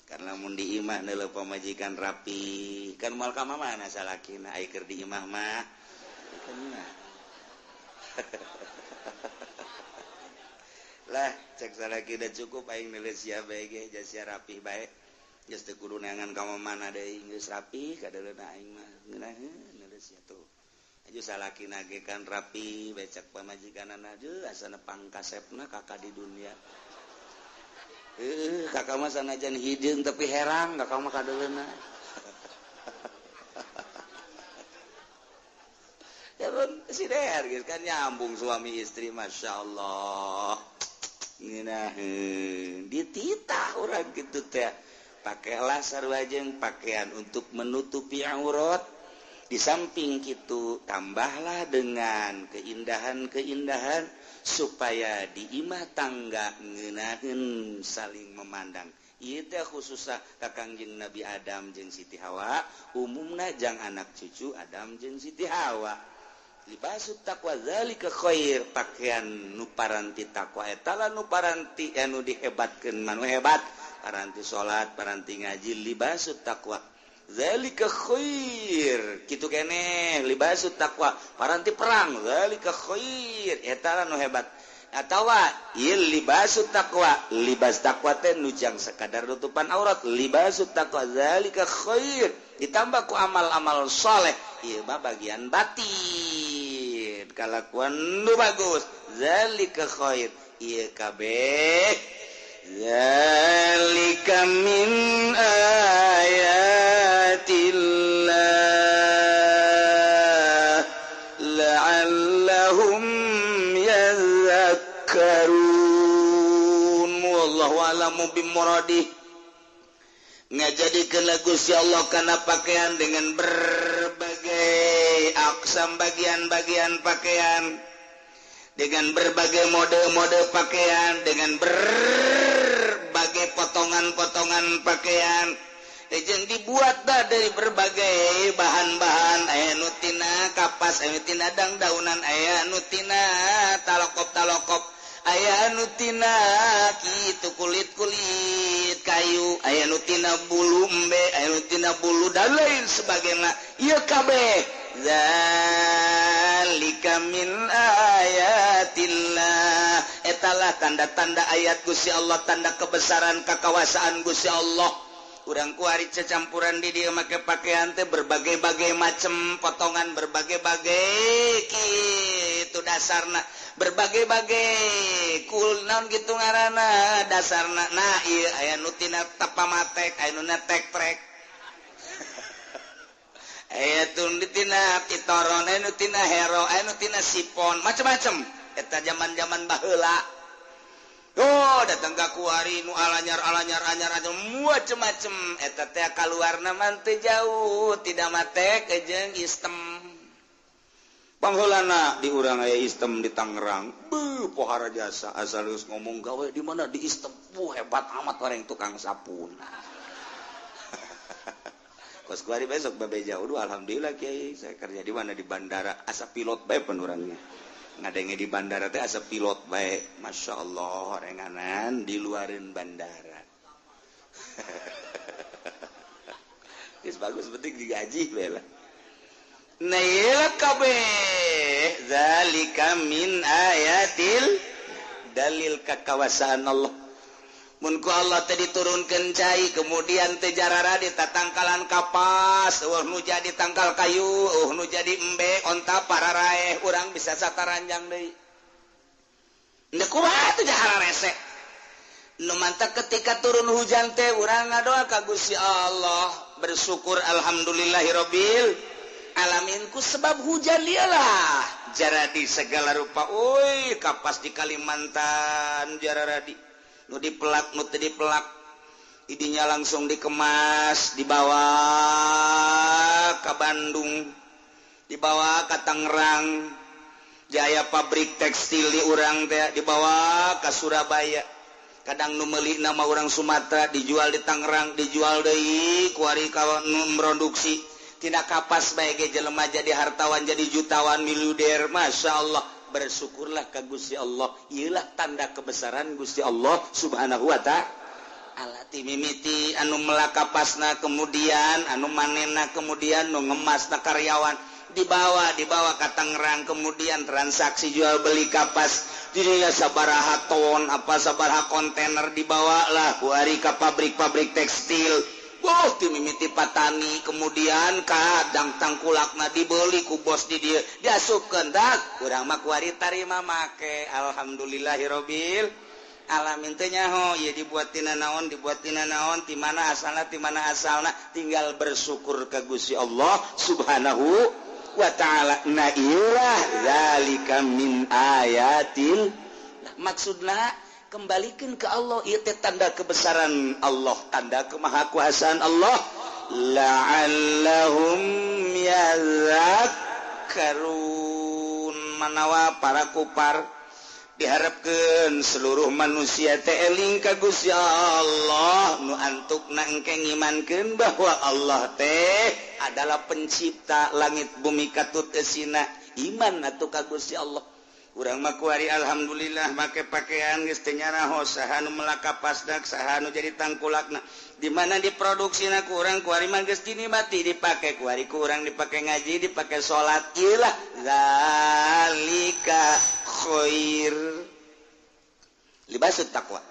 Karena mun di imah neuleuh pamajikan rapi, kan moal ka mana salakina ai keur di imah mah. Kena. Lah cek salaki udah cukup aing neuleuh sia bae ge sia rapi bae. Geus teu kudu neangan ka mana deui geus rapi kadeuleuna aing mah ngeunaheun neuleuh sia tuh. Aju salaki nage kan rapi becek pamajikanana aduh asana pangkasepna kakak di dunia. Kakak mah sanajan hideung tapi herang kakak mah kadeuleuna. Ya sinergis kan nyambung suami istri Masya Allah. Ngeunaheun dititah urang kitu teh. Pakailah sarua jeung pakaian untuk menutupi aurat. Di samping itu tambahlah dengan keindahan-keindahan supaya di imah tangga ngeunaheun saling memandang. Ieu teh khususna ka Kangjeng Nabi Adam jeung Siti Hawa, umumna jang anak cucu Adam jeung Siti Hawa. Libasut taqwa zalika khair, pakaian nu paranti takwa eta lah nu paranti anu dihebatkeun manu hebat, paranti salat, paranti ngaji, libasut taqwa zalika khair. Kitu keneh libasut taqwa paranti perang zalika khair, eta lah nu hebat. Atawa ieu libasut taqwa, libas taqwa teh nu jang sekadar nutupan aurat, libasut taqwa zalika khair ditambah ku amal-amal soleh, ieu mah bagian batin kalakuan nu bagus zalika khair. Ieu kabeh zalika min ayatillah la'allahum yadhakkarun. Wallahu a'lamu bimuradih. Ngajadikeun Gusti Allah kana pakaian dengan berbagai aksam bagian-bagian pakaian, dengan berbagai mode-mode pakaian, dengan berbagai potongan-potongan pakaian jeung dibuat dah dari berbagai bahan-bahan. Aya nu tina kapas, aya nu tina dangdaunan, aya nu tina talokop-talokop, aya nu tina kitu kulit-kulit kayu, aya nu tina bulu embe, aya nu tina bulu dan lain sebagainya. Ieu kabeh zalika min ayatillah, etalah tanda-tanda ayat Gusti Allah, tanda kebesaran kekawasaan Gusti Allah. Urang kuari cecampuran di dieu make pakaian teh berbagai-bagai macam potongan, berbagai-bagai kitu dasarna, berbagai-bagai kul naon kitu ngaranna dasarna. Nah ieu aya nu tina tapamatek, aya nu tek-trek, aya nu tina pitoron, aya nu tina hero, aya nu tina sipon, macam-macam. Eta zaman-zaman baheula. Oh, datang ka kuari nu alanyar alanyar anyar anyar macem-macem. Eta teh kaluarna mah teu jauh tidak matek jeung istem. Pangheulana di urang aya istem di Tangerang. Beuh pohara jasa asal geus ngomong gawe di mana di istem. Buh hebat amat orang tukang sapun. Kos kuari besok babe jauh. Duh alhamdulillah kiai saya kerja di mana di bandara asa pilot bae penurangnya. Ngadenge di bandara teh asa pilot bae. Masya Allah renganan di luarin bandara. Geus bagus penting digaji bae lah. Nah ieu kabeh zalika min ayatil, dalil kakawasaan Allah. Mun ku Allah teh diturunkeun cai kemudian teh jarara di tatangkalan kapas, eueuh nu jadi tangkal kayu, eueuh nu jadi embe, onta pararaeh urang bisa sataranjang deui. Ndek kumaha teh jahara rese. Nu mantak ketika turun hujan teh urang ngadoa ka Gusti Allah, bersyukur alhamdulillahirabbil alamin ku sebab hujan dialah jaradi segala rupa. Uy, kapas di Kalimantan jaradi. Nu dipelak nu teu dipelak idinya langsung dikemas dibawa ke Bandung, dibawa ke Tangerang, jaya pabrik tekstil di urang teh dibawa ke Surabaya. Kadang nu meuli nama orang Sumatera dijual di Tangerang, dijual deui kuari ka nu produksi tina kapas bae ge jelema jadi hartawan, jadi jutawan, miliuder. Masya Allah, bersyukurlah ke Gusti Allah. Iyalah tanda kebesaran Gusti Allah Subhanahu wa ta'ala. Timimiti anu melak kapasna, kemudian anu manena, kemudian nu ngemasna karyawan dibawa ka Tangerang, kemudian transaksi jual beli kapas dirinya sabaraha ton apa sabaraha kontainer dibawa lah kuari ka pabrik-pabrik tekstil. Boh timimiti patani, kemudian kadang tangkulakna dibeli ku bos di dieu diasupkeun dak urang mah kuari tarima make. Alhamdulillahirabbil alamin. Teh nyaho ieu dibuat tina naon, dibuat tina naon, ti mana asalna, ti mana asalna, tinggal bersyukur ka Gusti Allah Subhanahu wa ta'ala. Na iyalah zalika min ayatil. Nah, maksudna kembalikan ke Allah, ieu teh tanda kebesaran Allah, tanda kemahakuasaan Allah. La'allahum yadhakkarun. Manawa para kupar diharapkeun seluruh manusia teh eling ka Gusti Allah nu antukna engke ngimankeun bahwa Allah teh adalah pencipta langit bumi katut eusina. Iman atuh ka Gusti Allah. Urang mah kuari alhamdulillah make pakaian geus teu nyaraho saha nu melak kapasna, saha nu jadi tangkulakna, di mana diproduksina ku urang kuari mah geus dinikmati dipake kuari ku urang dipake ngaji, dipake salat. Iyalah zalika khair libasut taqwa.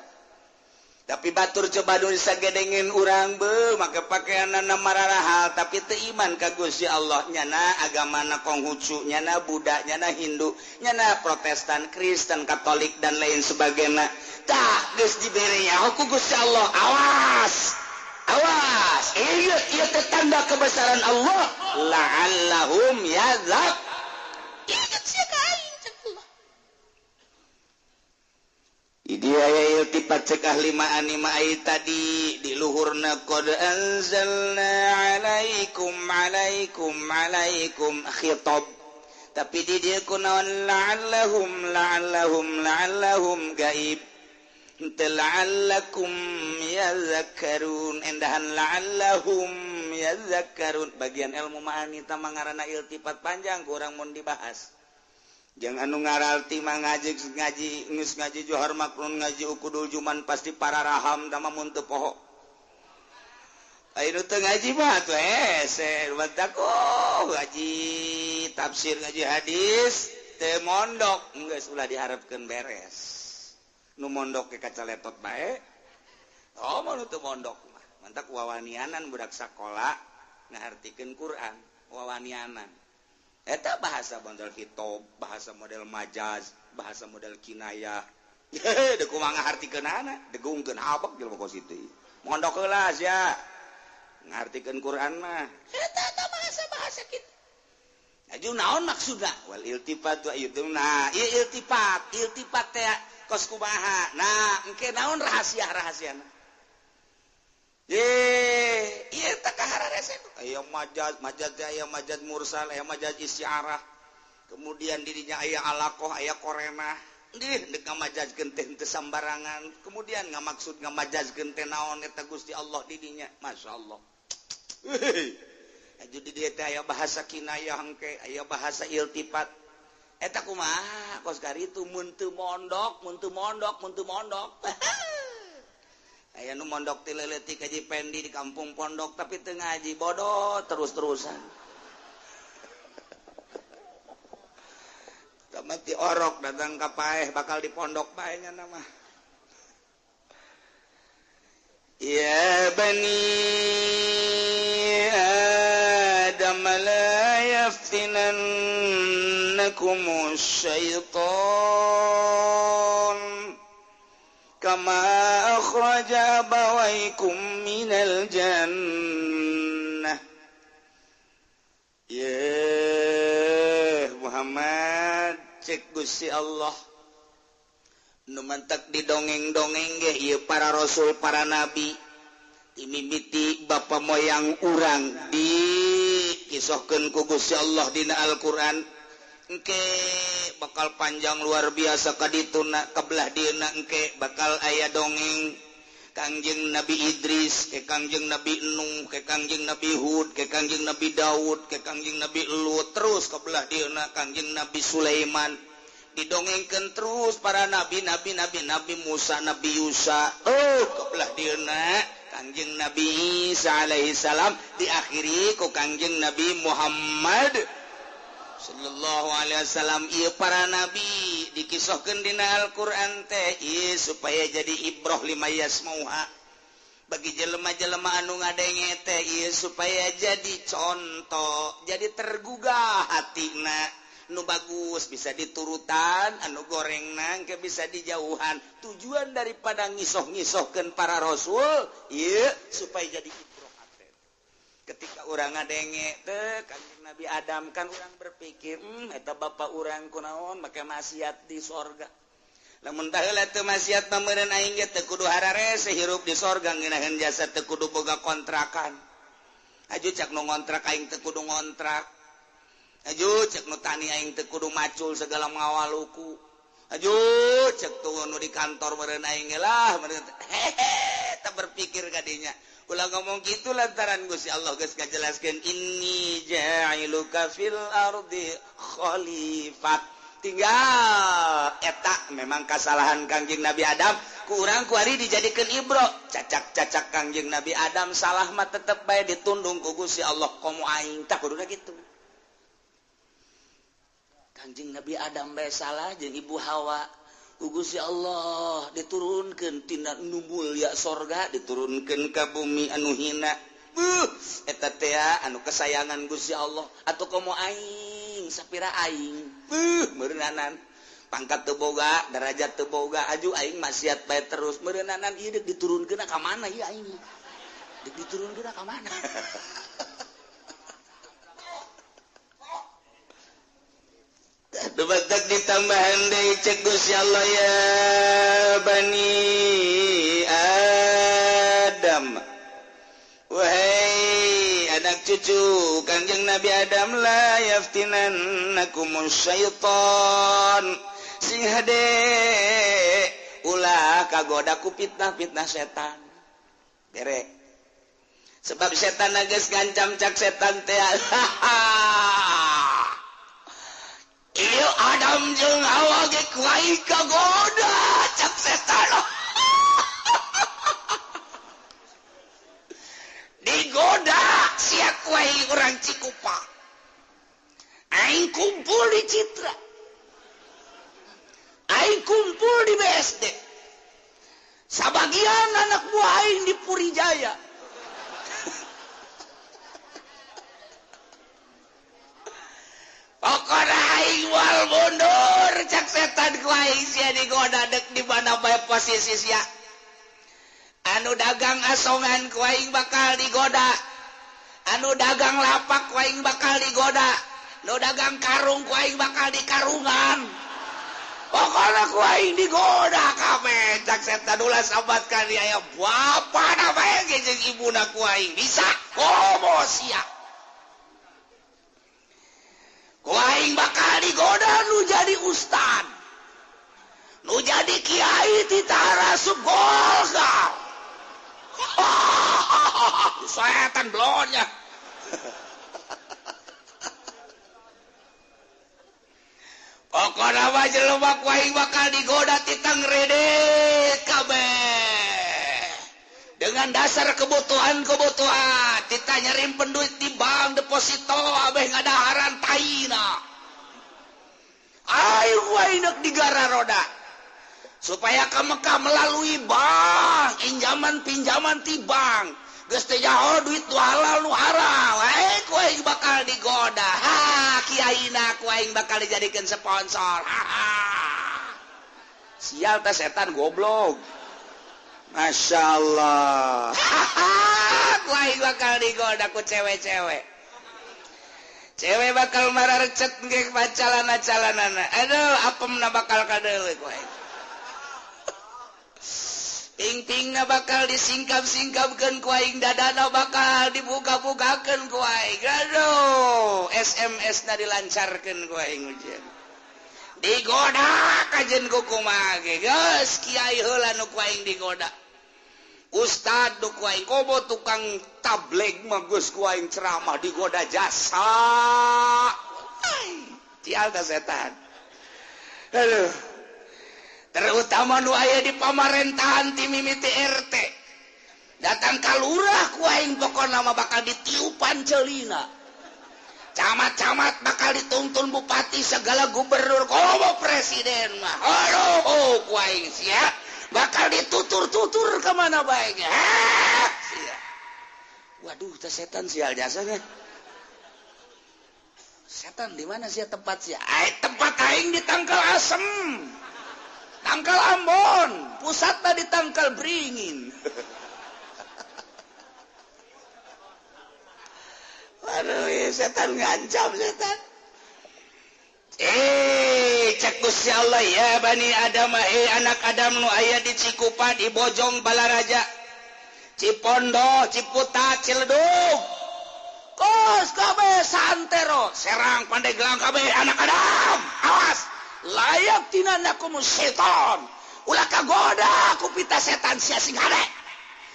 Tapi batur coba nu sagedengin urang be make pakaianna mararahal tapi teu iman ka Gusti Allah, nyana agamana Konghucu, nyana Buddha, nyana Hindu, nyana Protestan, Kristen, Katolik dan lain sebagainya. Tah geus dibere nyaho ku Gusti Allah, awas awas ieu ieu teh tanda kebesaran Allah. La'allahum yadzak. Ingat sia ka aing cek Allah. Dia iltifat cek ahli ma'ani ma'ai tadi di luhurna qad anzalna alaikum alaikum alaikum khitab, tapi di dia kunaon la'allahum la'allahum la'allahum gaib la'allakum yadhakkarun, endahan la'allahum yadhakkarun. Bagian ilmu ma'ani tamangarana iltifat panjang kurang mun dibahas. Jangan anu ngaralti mah ngaji ngaji geus ngaji Johar Maknun ngaji Ukudul Juman pasti para raham tama mun teu poho. Ayo nu teu ngaji mah atuh hese batak oh ngaji tafsir ngaji hadis teu mondok geus ulah diharapkeun beres. Nu mondok ke kaca letot bae. Oh mun teu mondok mah mantak wawanianan budak sakola ngahartikeun Quran wawanianan. Eta bahasa model khitab, bahasa model majaz, bahasa model kinayah. Deuk kumaha ngahartikeunana, degungkeun abek jelema kos kitu. Mondok heula sia. Ngahartikeun Quran mah. Eta eta bahasa-bahasa kitu. Aju naon maksudna? Wal iltifat wa itu. Nah, ieu iltifat, iltifat teh kos kumaha. Nah, engke naon rahasia-rahasiana? Iya tak kahararese. Aya majaz, majaz teh aya majaz mursal, aya majaz isyarah. Kemudian dirinya aya alaqah, aya korenah. Dih deuk ngamajazkeun teh henteu sambarangan. Kemudian ngamaksud ngamajazkeun teh naon eta Gusti Allah didinya. Masyaallah. Aju di dieu teh aya bahasa kinayah engke, aya bahasa iltifat. Eta kumaha kos karitu mun teu mondok, mun teu mondok, mun teu mondok. Aya nu mondok ti leutik haji Pendi di kampung pondok tapi teu ngaji bodoh terus-terusan. Mati orok datang ka paeh bakal di pondok paehnya nama. Ya bani Adam la yaftinannakum syaitan kama akhraja abawaykum minal jannah. Ya Muhammad, cek Gusti Allah nu mantak didongeng-dongeng ge ieu para rasul para nabi dimimiti bapa moyang urang dikisohkeun ku Gusti Allah dina Al-Qur'an. Engke bakal panjang luar biasa ka dituna kabelah dieuna engke bakal aya dongeng Kangjeng Nabi Idris, ke Kangjeng Nabi Nuh, ke Kangjeng Nabi Hud, ke Kangjeng Nabi Daud, ke Kangjeng Nabi Lut, terus kabelah dieuna Kangjeng Nabi Sulaiman. Didongengkeun terus para nabi, nabi, nabi, Nabi Musa, Nabi Yusa, oh kebelah dieuna Kangjeng Nabi Isa alaihi salam, diakhiri ku Kangjeng Nabi Muhammad sallallahu alaihi wasallam. Ieu para nabi dikisohkeun dina Al-Qur'an teh ieu supaya jadi ibroh lima yasmauha bagi jelema-jelema anu ngadenge teh ieu supaya jadi contoh, jadi tergugah hatina. Nu bagus bisa diturutan, anu goreng nangke bisa dijauhan. Tujuan daripada ngisoh-ngisohkeun para rasul ieu supaya jadi ibroh hate. Ketika urang ngadenge teh Kangjeng Nabi Adam kan urang berpikir, eta bapa urang kunaon make maksiat di sorga. Lamun baheula teu maksiat mah meureun aing ge teu kudu hararese hirup di sorga ngeunaheun jasa teu kudu boga kontrakan. Aju cak nu ngontrak aing teu kudu ngontrak. Aju cek nu tani aing teu kudu macul segala ngawaluku. Aju cek tuh nu di kantor meureun aing lah meureun hehe teu berpikir kadinya. Ulah ngomong kitu lantaran Gusti Allah geus ngajelaskeun inni ja'iluka fil ardi khalifah. Tinggal eta memang kasalahan Kangjeng Nabi Adam ku urang kuari dijadikeun ibro. Cacak-cacak Kangjeng Nabi Adam salah mah tetep bae ditundung ku Gusti Allah komo aing tah kuduna kitu. Kangjeng Nabi Adam bae salah jeung Ibu Hawa ku Gusti Allah diturunkeun tina nu mulya sorga diturunkeun ka bumi anu hina. Beuh eta teh anu kesayangan Gusti Allah atuh komo aing sapira aing. Beuh meureunnanan pangkat teu boga, derajat teu boga, aju aing maksiat bae terus meureunnanan ieu deuk diturunkeun ka mana ieu aing? Deuk diturunkeun ka mana? Dubatak ditambahan deui cek Gusti Allah ya bani Adam. Wahai anak cucu Kangjeng Nabi Adam la yaftinannakum syaitan. Sing hade ulah kagoda ku fitnah-fitnah setan. Bere. Sebab setan geus ngancam cak setan teh. Ieu Adam jeung Hawa ge ku aing kagoda cak setan. Digoda sia ku aing urang Cikupa. Aing kumpul di Citra. Aing kumpul di BSD. Sabagian anak buah aing di Purijaya. Pokona aing moal mundur cak setan ku aing sia digoda dek di mana bae posisi sia. Anu dagang asongan ku aing bakal digoda. Anu dagang lapak ku aing bakal digoda. Nu dagang karung ku aing bakal dikarungan. Pokona ku aing digoda kabeh cak setan ulah sabat ka aya bapana bae jeung ibuna ku aing bisa komo sia. Ku aing bakal digoda nu jadi ustad, nu jadi kiai titara asup Golkar. Setan blonnya. Pokona mah jelema ku aing bakal digoda titang rede kabeh. Dengan dasar kebutuhan-kebutuhan, kita nyerimpen duit di bank deposito abeh ngadaharan taina. Ayo wae nek digara roda. Supaya ke Mekah melalui bank, injaman pinjaman ti bank. Geus teh jaho duit nu halal nu haram, ku aing bakal digoda. Ha, kiaina ku aing bakal dijadikeun sponsor. Ha, ha. Sial teh setan goblok. Masya Allah. Ku aing bakal digoda ku cewek-cewek. Cewek bakal mararecet ge calana-calanana. Aduh, apemna bakal kadeuleu ku aing. Ping-pingna bakal disingkap-singkapkeun ku aing, dadana bakal dibuka-bukakeun ku aing. Aduh, SMS-na dilancarkeun ku aing ujian. Digoda kajen ku kumaha ge. Geus kiai heula nu ku aing digoda. Ustad nu ku aing komo tukang tabligh mah geus ku aing ceramah digoda jasa. Cial teh setan. Aduh. Terutama nu aya di pamarentahan ti mimiti RT datang ka lurah ku aing pokona mah bakal ditiupan ceulina, camat-camat bakal dituntun bupati segala gubernur komo presiden mah aduh ku aing sia bakal ditutur-tutur ka mana bae ge. Sia waduh teh setan sial jasanya. Setan di mana sia tempat sia? Ai tempat aing di Tangkal Asem, Tangkal Ambon, pusatna di Tangkal Beringin. Waduh, setan ngancam setan. Cek Gusti Allah ya Bani Adam, anak Adam nu aya di Cikupa, di Bojong, Balaraja, Cipondo, Ciputat, Ciledug, kos kabeh santero, Serang, Pandeglang kabeh anak Adam, awas. Layak tinanakum setan, ulah kagoda ku pita setan sia sing hade.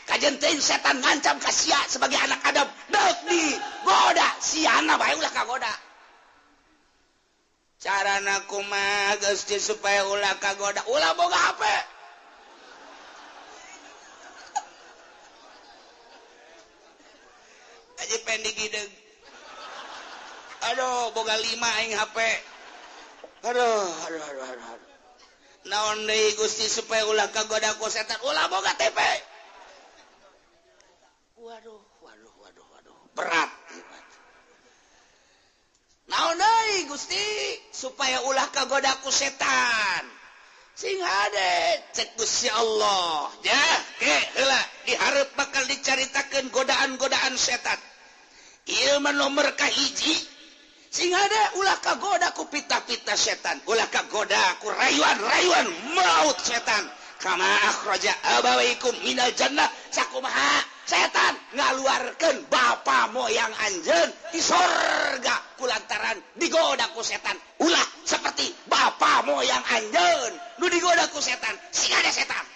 Kajen teuing setan ngancam ka sia sebagai anak Adam, deuk digoda siana bae ulah kagoda. Carana kumaha Gusti supaya ulah kagoda? Ulah boga HP. Aja pendik hideung. Aduh, boga 5 aing HP. Aduh, aduh, aduh, aduh. Naon deui Gusti supaya ulah kagoda ku setan? Ulah boga TV. Waduh, waduh, waduh, waduh. Berat. Naon deui Gusti supaya ulah kagoda ku setan? Sing hade cek Gusti Allah. Ya, ke heula dihareup bakal dicaritakeun godaan-godaan setan. Ieu mah nomor kahiji. Sing ada ulah kagoda ku pita-pita setan, ulah kagoda ku rayuan-rayuan maut setan. Kama akhraja abawaikum minal jannah, sakumaha setan ngaluarkeun bapa moyang anjeun di sorga kulantaran digoda ku setan. Ulah seperti bapa moyang anjeun nu digoda ku setan. Sing ada setan.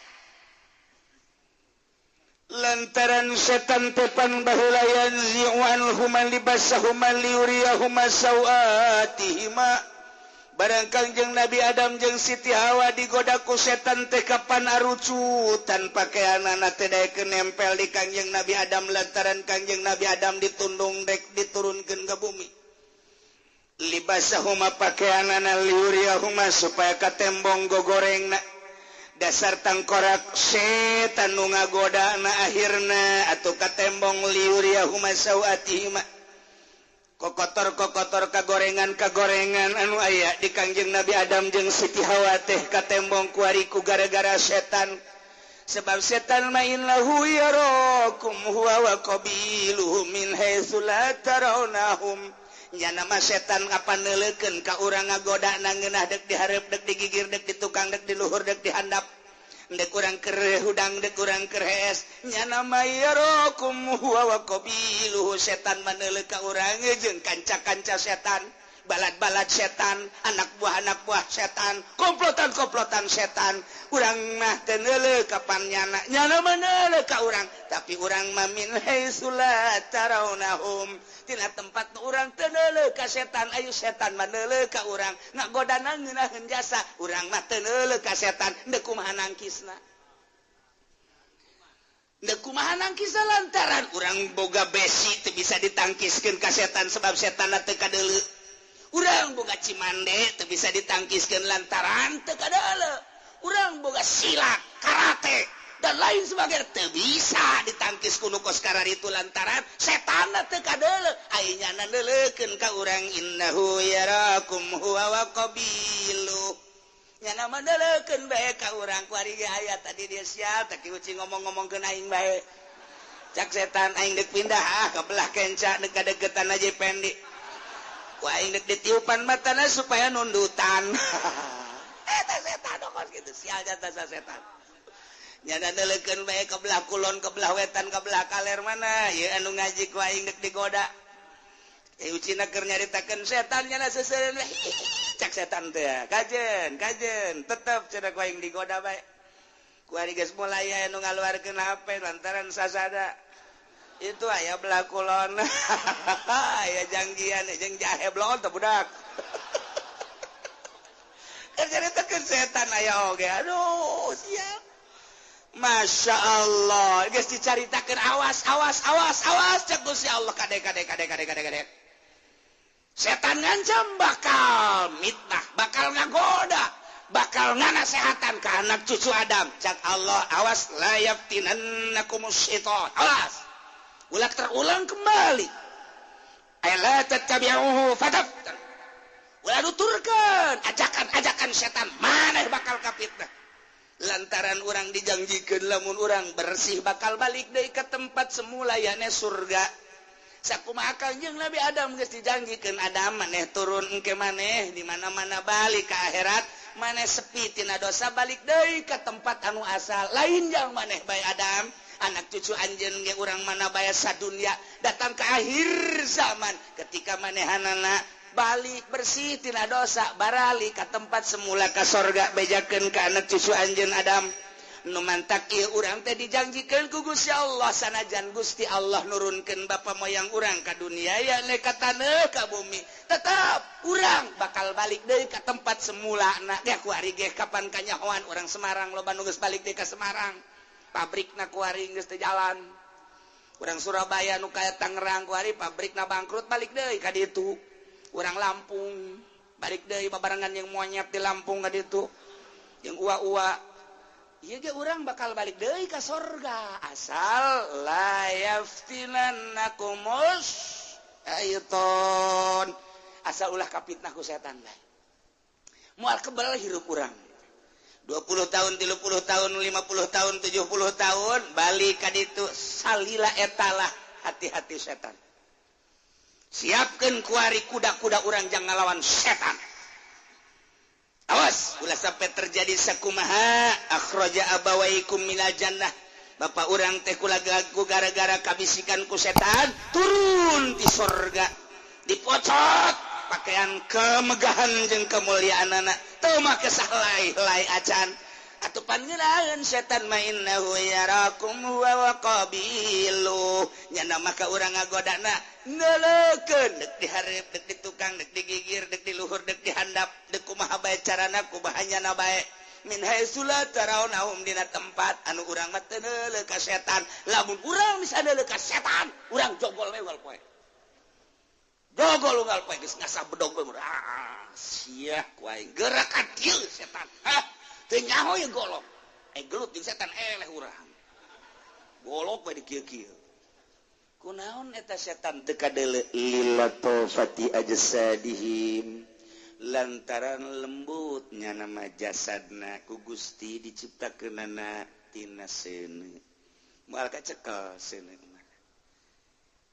Lantaran setan tepan baheula yanzi'u anhuma libasahuma liyuriyahuma sawatihima. Barang Kangjeng Nabi Adam jeung Siti Hawa digoda ku setan teh kapan arucutan pakaianana teh daekeun nempel di Kangjeng Nabi Adam lantaran Kangjeng Nabi Adam ditundung dek diturunkeun ka bumi. Libasahuma pakaianana liyuriyahuma supaya katembong gogorengna. Dasar tangkorak setan nu ngagodana akhirna atau katembong liuriyahuma sawatihima. Kokotor-kokotor kagorengan-kagorengan anu aya di Kangjeng Nabi Adam jeung Siti Hawa teh katembong kuari ku gara-gara setan. Sebab setan main lahu yarakum huwa wa qabiluhu min haitsu la tarawnahum. Nya nama setan apa neuleukeun ka urang ngagodana ngeunah deuk dihareup deuk digigir deuk ditukang deuk diluhur deuk dihandap deuk urang keur hudang deuk urang keur hees. Nya nama yarakum huwa wa qabiluhu, setan maneuleuh ka urang jeung kanca-kanca setan, balad-balad setan, anak buah-anak buah setan, komplotan-komplotan setan. Urang mah teu neuleuh kapan nyana, nyana mah neuleuh ka urang, tapi urang mah min haitsu la tarawnahum. Tina tempat nu urang teu neuleuh ka setan, ayu setan mah neuleuh ka urang, ngagodana ngeunaheun jasa, urang mah teu neuleuh ka setan, deuk kumaha nangkisna. Deuk kumaha nangkisna lantaran urang boga besi teu bisa ditangkiskeun ka setan sebab setanna teu kadeuleu. Urang boga cimande teu bisa ditangkiskeun lantaran teu kadeuleu. Urang boga silat, karate, dan lain sebagainya. Teu bisa ditangkis ku nu kos kararitu lantaran setan teu kadeuleu. Ai nyana neuleukeun ka urang, innahu yarakum huwa wa qabilu. Nyana mah neuleukeun bae ka urang. Kuari ge aya tadi dia sial teh uci ngomong-ngomongkeun aing bae. Cak setan, aing dek pindah ah ka belah kenca, dek kadeketan aja pendi. Ku aing dek ditiupan matana supaya nundutan. Eta setan kos kitu, sial jata setan. Nyana neuleukeun bae ka belah kulon, ka belah wetan, ka belah kaler, mana ieu anu ngaji ku aing dek digoda. Eh, ucina keur nyaritakeun setan, nyana seseureun, cak setan teh, kajen kajen tetep cenah ku aing digoda bae. Ku ari geus mulai aya nu ngaluarkeun HP lantaran sasada itu aya belah kulon, aya janggian jeung jahe blon teh budak. Keur nyaritakeun setan aya oge, aduh siap. Masya Allah, geus dicaritakeun, awas awas awas awas, cek Gusti Allah, kade kade kade kade kade kade. Setan ngancam bakal mitnah, bakal ngagoda, bakal nganasehatan ke anak cucu Adam. Cak Allah, awas, la yaftinannakumus syaitan. Awas. Ulah terulang kembali. Ay la tattabi'uhu fataftan. Ulah nuturkeun ajakan-ajakan setan, maneh bakal kafitnah. Lantaran urang dijanjikan lamun urang bersih bakal balik deui ke tempat semula, yakni surga. Sakumaha Kanjeng Nabi Adam geus dijanjikeun, Adam, maneh turun engke, maneh di mana-mana balik ke akhirat, maneh sepi tina dosa, balik deui ke tempat anu asal. Lain jang maneh bae Adam, anak cucu anjeun ge urang mana bae sadunya datang ke akhir zaman, ketika manehanana balik bersih tina dosa, barali ke tempat semula, ka sorga. Bejakeun ke anak cucu anjeun Adam. Nu mantak ieu urang teh dijanjikeun ku Gusti Allah, sanajan Gusti Allah nurunkeun bapa moyang urang ka dunia, yakni ka taneuh, ka bumi, tetap urang bakal balik deui ka tempat semula. Na ge kuari ge kapan kanyahoan urang Semarang loba nu geus balik deui ka Semarang, pabrikna kuari geus teu jalan. Urang Surabaya nu kaya Tangerang kuari pabrikna bangkrut, balik deui ka ditu. Urang Lampung balik deui babarengan yang monyet di Lampung ka ditu, yang ua-ua. Ieu ge urang bakal balik deui ka sorga asal la yaftinannakumus syaiton, asal ulah kapitnah ku setan bae. Moal kebal hirup urang 20 tahun, 30 tahun, 50 tahun, 70 tahun, balik ka ditu salila. Etalah hati-hati setan. Siapkan kuari kuda-kuda urang jangan ngalawan setan. Awas ulah sampai terjadi sakumaha akhraja abawaikum minal jannah. Bapak urang teh ku gara-gara kabisikan ku setan turun di sorga, dipocot pakaian kemegahan jeung kemuliaan anak teu make sahlai-lai acan. Atuh pan ngeunaheun setan mah, innahu yarakum huwa wa qabilu. Nyana maka urang ngagodana neuleukeun, dek dihareup, dek di tukang, dek digigir, dek di luhur, dek dihandap, dek kumaha bae carana, kumaha nyana bae, min haitsu la tarawnahum, dina tempat anu urang mah teu neuleuh ka setan. Lamun urang bisa neuleuh ka setan, urang jogol we unggal poe, jogol unggal poe, geus ngasah bedog bae. Ah, sia ku aing gerak ka dieu setan, hah, teu nyaho ye golok. Eh, gelut jeung setan, eleh urang, golok we di kieu-kieu. Kunaon eta setan teu kadeuleu? Lilatofati ajsadihim, lantaran lembutnya nama jasadna ku Gusti diciptakeunana tina seuneu, moal kacekel seuneu mah.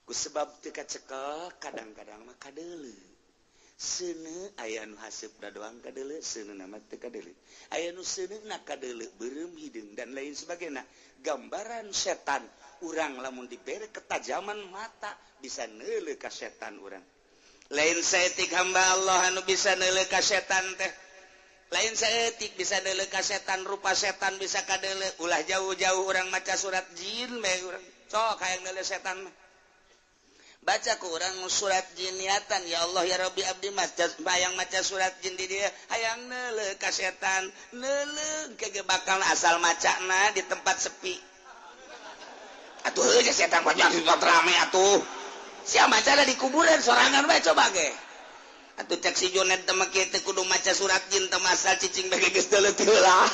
Ku sebab teu kacekel, kadang-kadang mah kadeuleu seuneu. Aya nu haseupna doang kadeuleu, seuneu mah teu kadeuleu. Aya nu seuneuna kadeuleu, beureum hideung dan lain sebagainya. Gambaran setan urang lamun dibere ketajaman mata bisa neuleuh ka setan urang. Lain saeutik hamba Allah anu bisa neuleuh ka setan teh, lain saeutik bisa neuleuh ka setan, rupa setan bisa kadeuleuh. Ulah jauh-jauh, urang maca surat jin bae urang. Sok hayang neuleuh setan mah, baca ku urang surat jin, niatan, ya Allah, ya Rabbi, abdi maca, hayang maca surat jin di dia, hayang neuleuh ka setan. Neuleuh ke bakal asal macana di tempat sepi atuh. Heuh, setan banyak di tempat rame atuh. Sia macana di kuburan sorangan bae, coba ge. Atuh cek si Jonet teh mah kieu teh kudu maca surat jin teh masal cicing bege geus teu lah.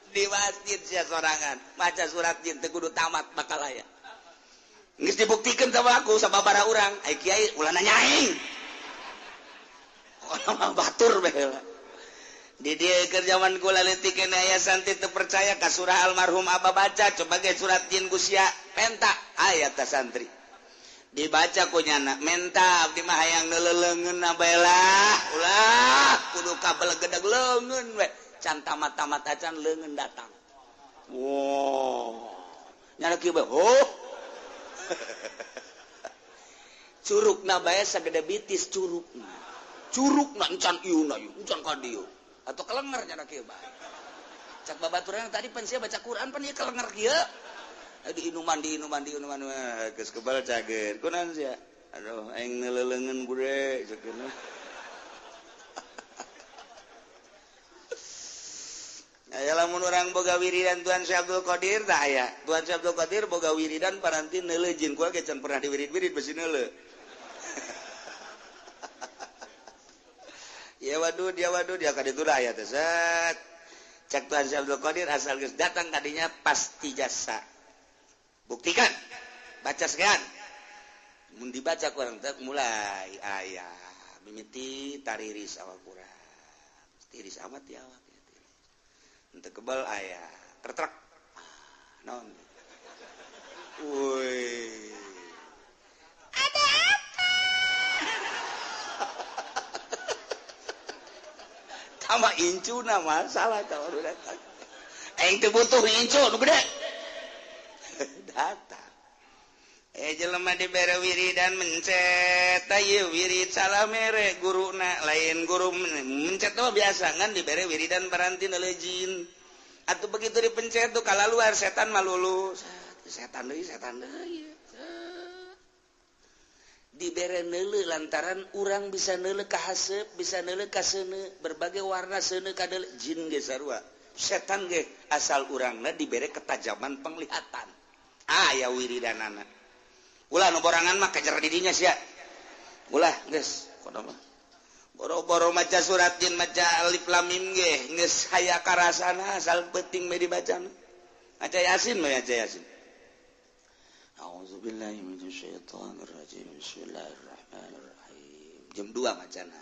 Di masjid sia sorangan maca surat jin teh kudu tamat bakal aya. Geus dibuktikeun sama aku sababaraha urang, ai kiai ulah nanya aing. Orang batur bae lah. Di dia kerjaman kula leutik keneh aya santri teu percaya ka surah almarhum abah baca coba ge surat jin ku sia penta aya tah santri. Dibaca ku nyana menta abdi mah hayang neuleuleungeun bae lah ulah kudu kabelegedeg leungeun we can tamat-tamat acan leungeun datang. Wow. Nyana kieu bae oh. Curugna bae sagede bitis curugna. Curugna encan ieu na ieu encan ka dieu. Atau kelenger nyana kieu bae. Cak babaturan tadi pan sia baca Quran pan ieu kelenger kieu. Di inuman geus kebal cager. Kunaon sia? Aduh aing neuleuleungeun bude cageurna. Aya lamun urang boga wiridan Tuan Syekh Abdul Qadir tah aya. Tuan Syekh Abdul Qadir boga wiridan paranti neuleuh jin kula ge can pernah diwirid-wirid besi neuleuh. Ya wadud ya ka ditu aya teh set. Cak Tuan Syekh Abdul Qadir asal geus datang kadinya pasti jasa. Buktikan. Baca sekian. Mun dibaca kurang teh mulai aya mimiti tariris awak urang. Tiris amat ya awak. Untuk kebal ayah tertrek non woi ada apa tambah incuna masalah tau datang aing teu butuh incu nu gede datang jelema dibere wiridan mencet ieu wirid salah mere guruna lain guru mencet mah biasa ngan dibere wiridan paranti neuleuh jin atuh begitu dipencet tuh kalaluar setan mah lulus setan deui dibere neuleuh lantaran urang bisa neuleuh ka haseup bisa neuleuh ka seuneu berbagai warna seuneu ka deuleuh jin ge sarua setan ge asal urangna dibere ketajaman penglihatan aya wiridanana ulah nu borangan mah kejar didinya sia ulah geus kono mah boro-boro maca surat jin maca alif lam mim ge geus haya karasana asal penting we dibacana maca yasin mah maca yasin. A'udzubillahi minasyaitonir rajim bismillahirrahmanirrahim jam 2 macana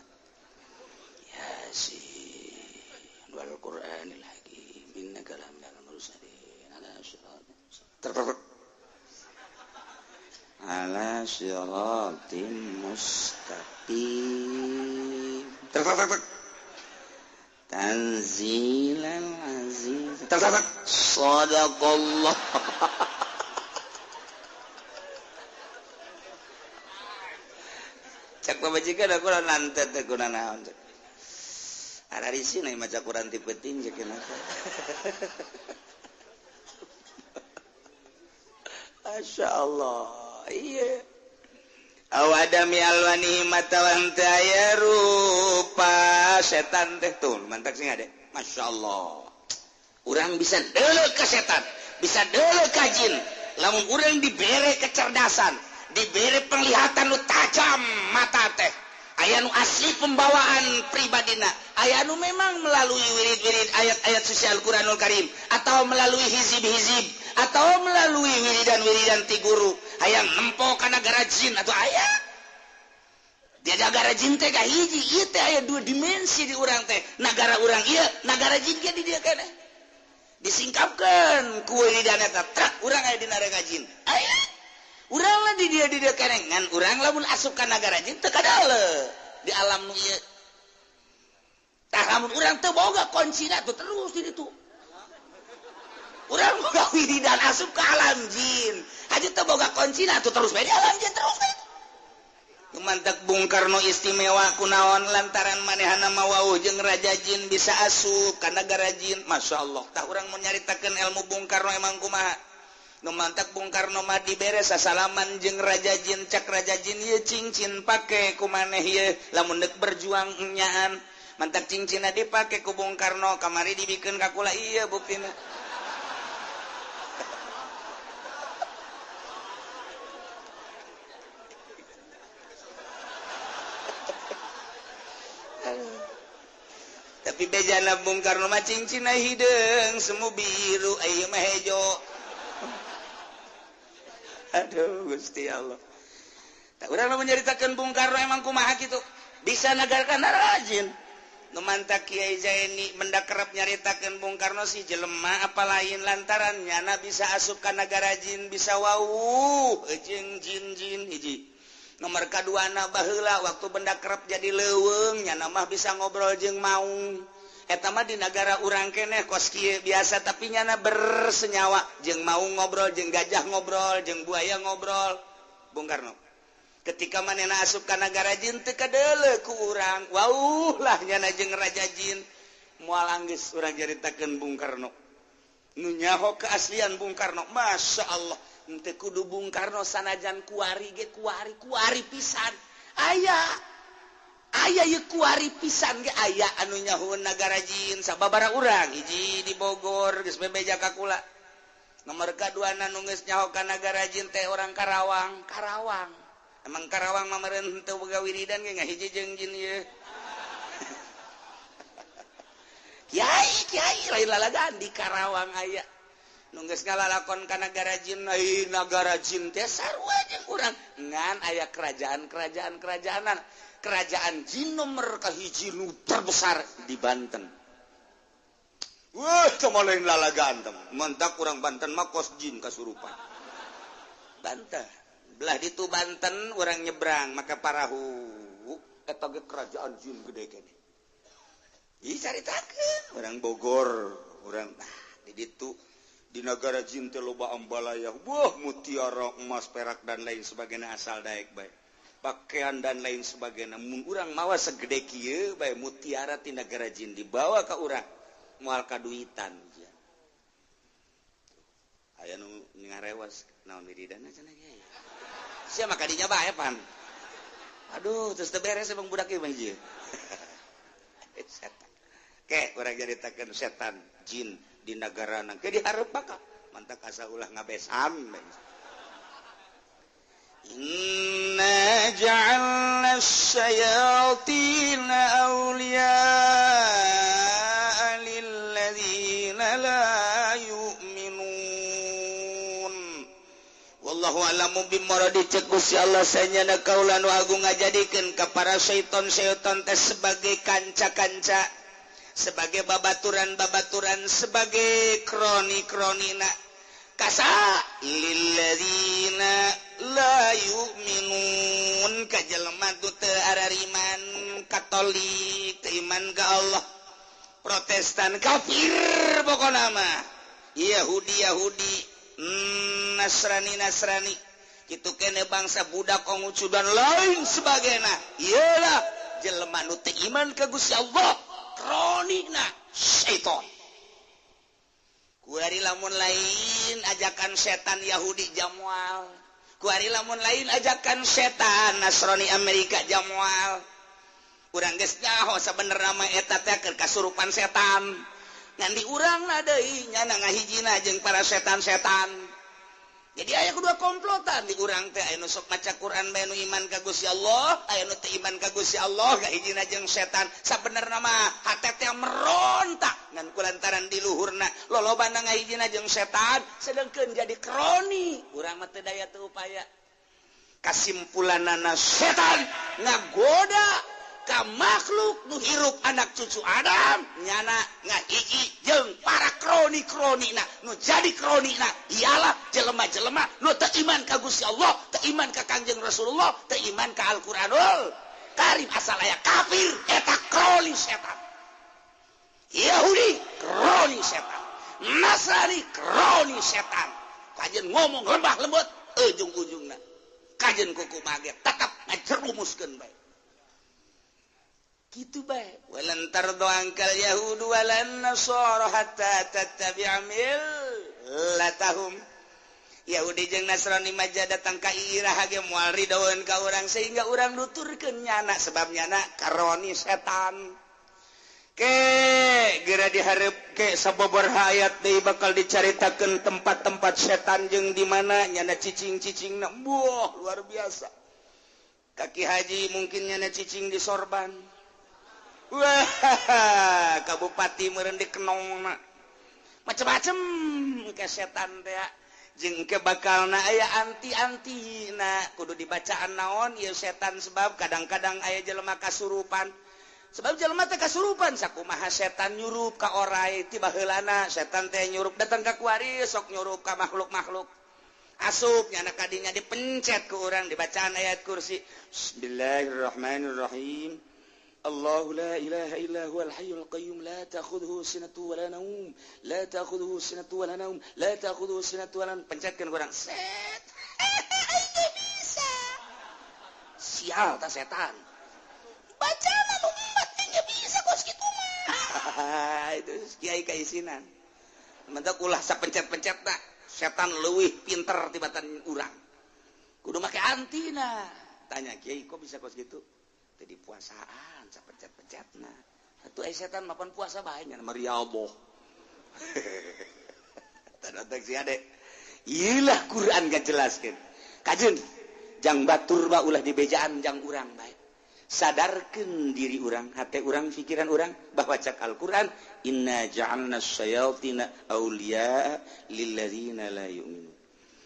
yasin wal qur'anil hakim innaka laminal mursalin ala siratin ala siratin mustaqim tanzilal aziz sadaqallah. Cak pamajikan aku lantet teh kuna naon cak ararisi na maca Quran ti peuting cak kenapa. Masya Allah. Iya. Awadami alwani matawan teh aya rupa setan teh tuh mantak sing ade. Masya Allah. Urang bisa deuleuh ka setan, bisa deuleuh ka jin. Lamun urang dibere kecerdasan, dibere penglihatan nu tajam mata teh. Aya nu asli pembawaan pribadina, aya nu memang melalui wirid-wirid ayat-ayat suci Al-Qur'anul Karim atau melalui hizib-hizib atau melalui wiridan-wiridan ti guru hayang nempo kana nagara jin atau aya dia nagara jin teh kahiji ieu teh aya dua dimensi di urang teh nagara urang ieu nagara jin ge di dieu keneh disingkapkeun ku wiridan eta trak urang aya di nagara jin aya urang lah di dieu keneh ngan urang lamun asup ka nagara jin teu kadale di alam nu ieu tah lamun urang teu boga kuncina tuh terus di ditu urang boga wiridan asup ke alam jin aja teu boga kuncina tuh terus bae di alam jin terus bae. Mantak Bung Karno istimewa kunaon lantaran manehana mah wauh jeung raja jin bisa asup ka nagara jin. Masya Allah tah urang mun nyaritakeun ilmu Bung Karno emang kumaha nu mantak Bung Karno mah dibere sasalaman jeung raja jin cak raja jin ieu cincin pake ku maneh ieu lamun deuk berjuang enyaan mantak cincinna dipake ku Bung Karno kamari dibikeun ka kula ieu buktina. Tapi bejana Bung Karno mah cincina hideung semu biru, ieu mah hejo. Aduh Gusti Allah. Tak urang mah nyaritakeun Bung Karno emang kumaha kitu. Bisa nagarkan rajin. Nu mantak Kiai Zaini mendak kerep nyaritakeun Bung Karno si jelema apa lain lantaran nyana bisa asup ka nagara jin, bisa wawuh jeung jin-jin hiji. Nomor kaduana baheula waktu benda kerep jadi leuweung nyana mah bisa ngobrol jeung maung. Eta mah di nagara urang keneh kos kieu biasa, tapi nyana bersenyawa jeung maung ngobrol, jeung gajah ngobrol, jeung buaya ngobrol. Bung Karno ketika manehna asup ka nagara jin teu kadeuleu ku urang, wauh lah nyana jeung raja jin. Moal anggeus urang nyaritakeun Bung Karno. Nu nyaho keaslian Bung Karno, Masya Allah. Henteu kudu Bung Karno sanajan kuari ge kuari kuari pisan. Aya aya ieu kuari pisan ge aya anu nyahoeun nagara jin sababaraha urang. Hiji di Bogor geus bebeja ka kula. Nomor kaduana nu geus nyaho ka nagara jin teh orang Karawang, Karawang. Emang Karawang mah meureun henteu boga wiridan ge ngahiji jeung jin ieu. Kiai kiai lain lalagaan di Karawang aya. Nu geus ngalalakon ka nagara jin, ai nagara jin teh sarua jeung urang. Ngan aya kerajaan-kerajaan kerajaanan. Kerajaan jin nomor kahiji nu terbesar di Banten. Wah, teu lain lalagaan teh. Mentak urang Banten mah kos jin kasurupan. Banten. Belah ditu Banten urang nyebrang maka parahu eta ge kerajaan jin gede keneh. Ih caritakeun urang Bogor, urang di ditu di nagara jin teh loba ambalaya, wah mutiara, emas, perak dan lain sebagainya asal daek bae. Pakaian dan lain sebagainya. Mun urang mawa segede kieu bae mutiara ti nagara jin dibawa ka urang moal kaduitan. Aya nu ngarewas naon wiridanna cenah kieu. Sia mah kadinya bae pan. Aduh, terus teu beres emang budak ieu mah ieu. Setan. Ke urang nyaritakeun setan jin di nagarana ke dihareup maka mantak asa ulah ngabesan. Inna ja'alna asy-syayatina awliya'a lilladzina la yu'minun. Wallahu a'lamu bimuradi. Cek Gusti Allah sanyana kaula nu agung ngajadikeun ka para syaiton-syaiton teh sebagai kanca-kanca, sebagai babaturan-babaturan, sebagai kroni-kronina. Kasa lilladzina la yu'minun, ka jelema nu teu arariman, Katolik teu iman ka Allah, Protestan kafir pokona mah, Yahudi Yahudi, Nasrani Nasrani, kitu kene bangsa budak Konghucu dan lain sebagainya. Iyalah jelema nu teu iman ka Gusti Allah, kronina syaiton. Kuari lamun lain ajakan setan Yahudi jamual, kuari lamun lain ajakan setan Nasrani Amerika jamual. Urang geus nyaho sabenerna mah eta teh keur kasurupan setan. Ngan di urangna deui nyana ngahijina jeung para setan-setan. Jadi aya kedua komplotan di urang teh, aya nu sok maca Quran bae nu iman ka Gusti Allah, aya nu teu iman ka Gusti Allah ngahijina jeung setan. Sabenerna mah hate teh merontak ngan kulantaran di luhurna lolobana ngahijina jeung setan, sedengkeun jadi kroni. Urang mah teu daya teu upaya. Kasimpulanana setan ngagoda ka makhluk nu hirup anak cucu Adam nyana ngahiji jeung para kroni-kronina. Nu jadi kronina ialah jelema-jelema nu teu iman ka Gusti Allah, teu iman ka Kangjeng Rasulullah, teu iman ka Al-Qur'anul Karim, asal aya kafir eta kroni setan. Yahudi kroni setan, Nasrani kroni setan. Kajen ngomong lembah lembut ujung-ujungna kajen kuku mage tetap ngajerumuskeun bae. Gitu bae. Walan tardu angkal yahudu walan nasara hatta tattabi'a millatahum. Yahudi jeung Nasrani maja datang ka iraha ge moal ridoeun ka urang sehingga urang nuturkeun nyana sebab nyana karoni setan. Ke geura dihareup ke sababaraha ayat deui bakal dicaritakeun tempat-tempat setan jeung di mana nyana cicing-cicingna. Wah, luar biasa. Kaki haji mungkin nyana cicing di sorban. Wah, kabupati meureun dikenong macem-macem ke setan teh. Jeung ke bakalna aya anti-anti na kudu dibacaan naon ieu setan, sebab kadang-kadang aya jelema kasurupan, sebab jelema teh kasurupan. Sakumaha setan nyurup ka orai ti baheulana, setan teh nyurup datang ka kuari, sok nyurup ka makhluk-makhluk, asup nyana kadinya, dipencet ke urang, dibacaan ayat kursi. Bismillahirrahmanirrahim. الله لا إله إلا هو الحي القيوم، لا تأخذه سنة ولا نوم، لا تأخذه سنة ولا نوم، لا تأخذه سنة ولا نوم. Pencetkan kurang set bisa sial tak setan baca nu empat bisa kos kitu mah. Itu kiai kaisinan mentak ulah sapencet-pencet tak setan leuwih pinter tibatan urang, kudu make antina. Tanya kiai, kok bisa kos gitu? Tadi puasaan sapencet-pencet. Nah, atuh eh setan mapan puasa bae nya mariaboh. Tanda si ade. Iyalah, Quran gak jelaskan. Kajen jang batur mah ulah dibejaan jang urang bae. Sadarkan diri urang, hati urang, pikiran urang bahwa cak Al-Quran, inna ja'alna syayatina awliya lilladzina la yu'minun.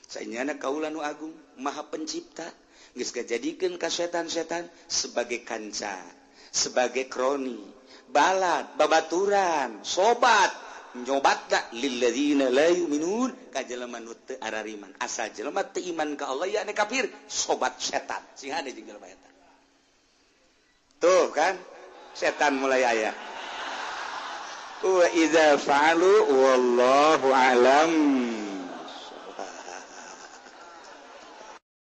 Sanyana kaula nu agung maha pencipta geus ngajadikeun ka setan-setan sebagai kanca, sebagai kroni, balad, babaturan, sobat, nyobat tak lilladzina la yu'minun, ka jelema nu teu arariman. Asal jelema teu iman ka Allah, ya kafir, sobat setan. Sing hade jeung jelema eta. Tuh kan, setan mulai aya. Wa idza fa'alu wallahu a'lam.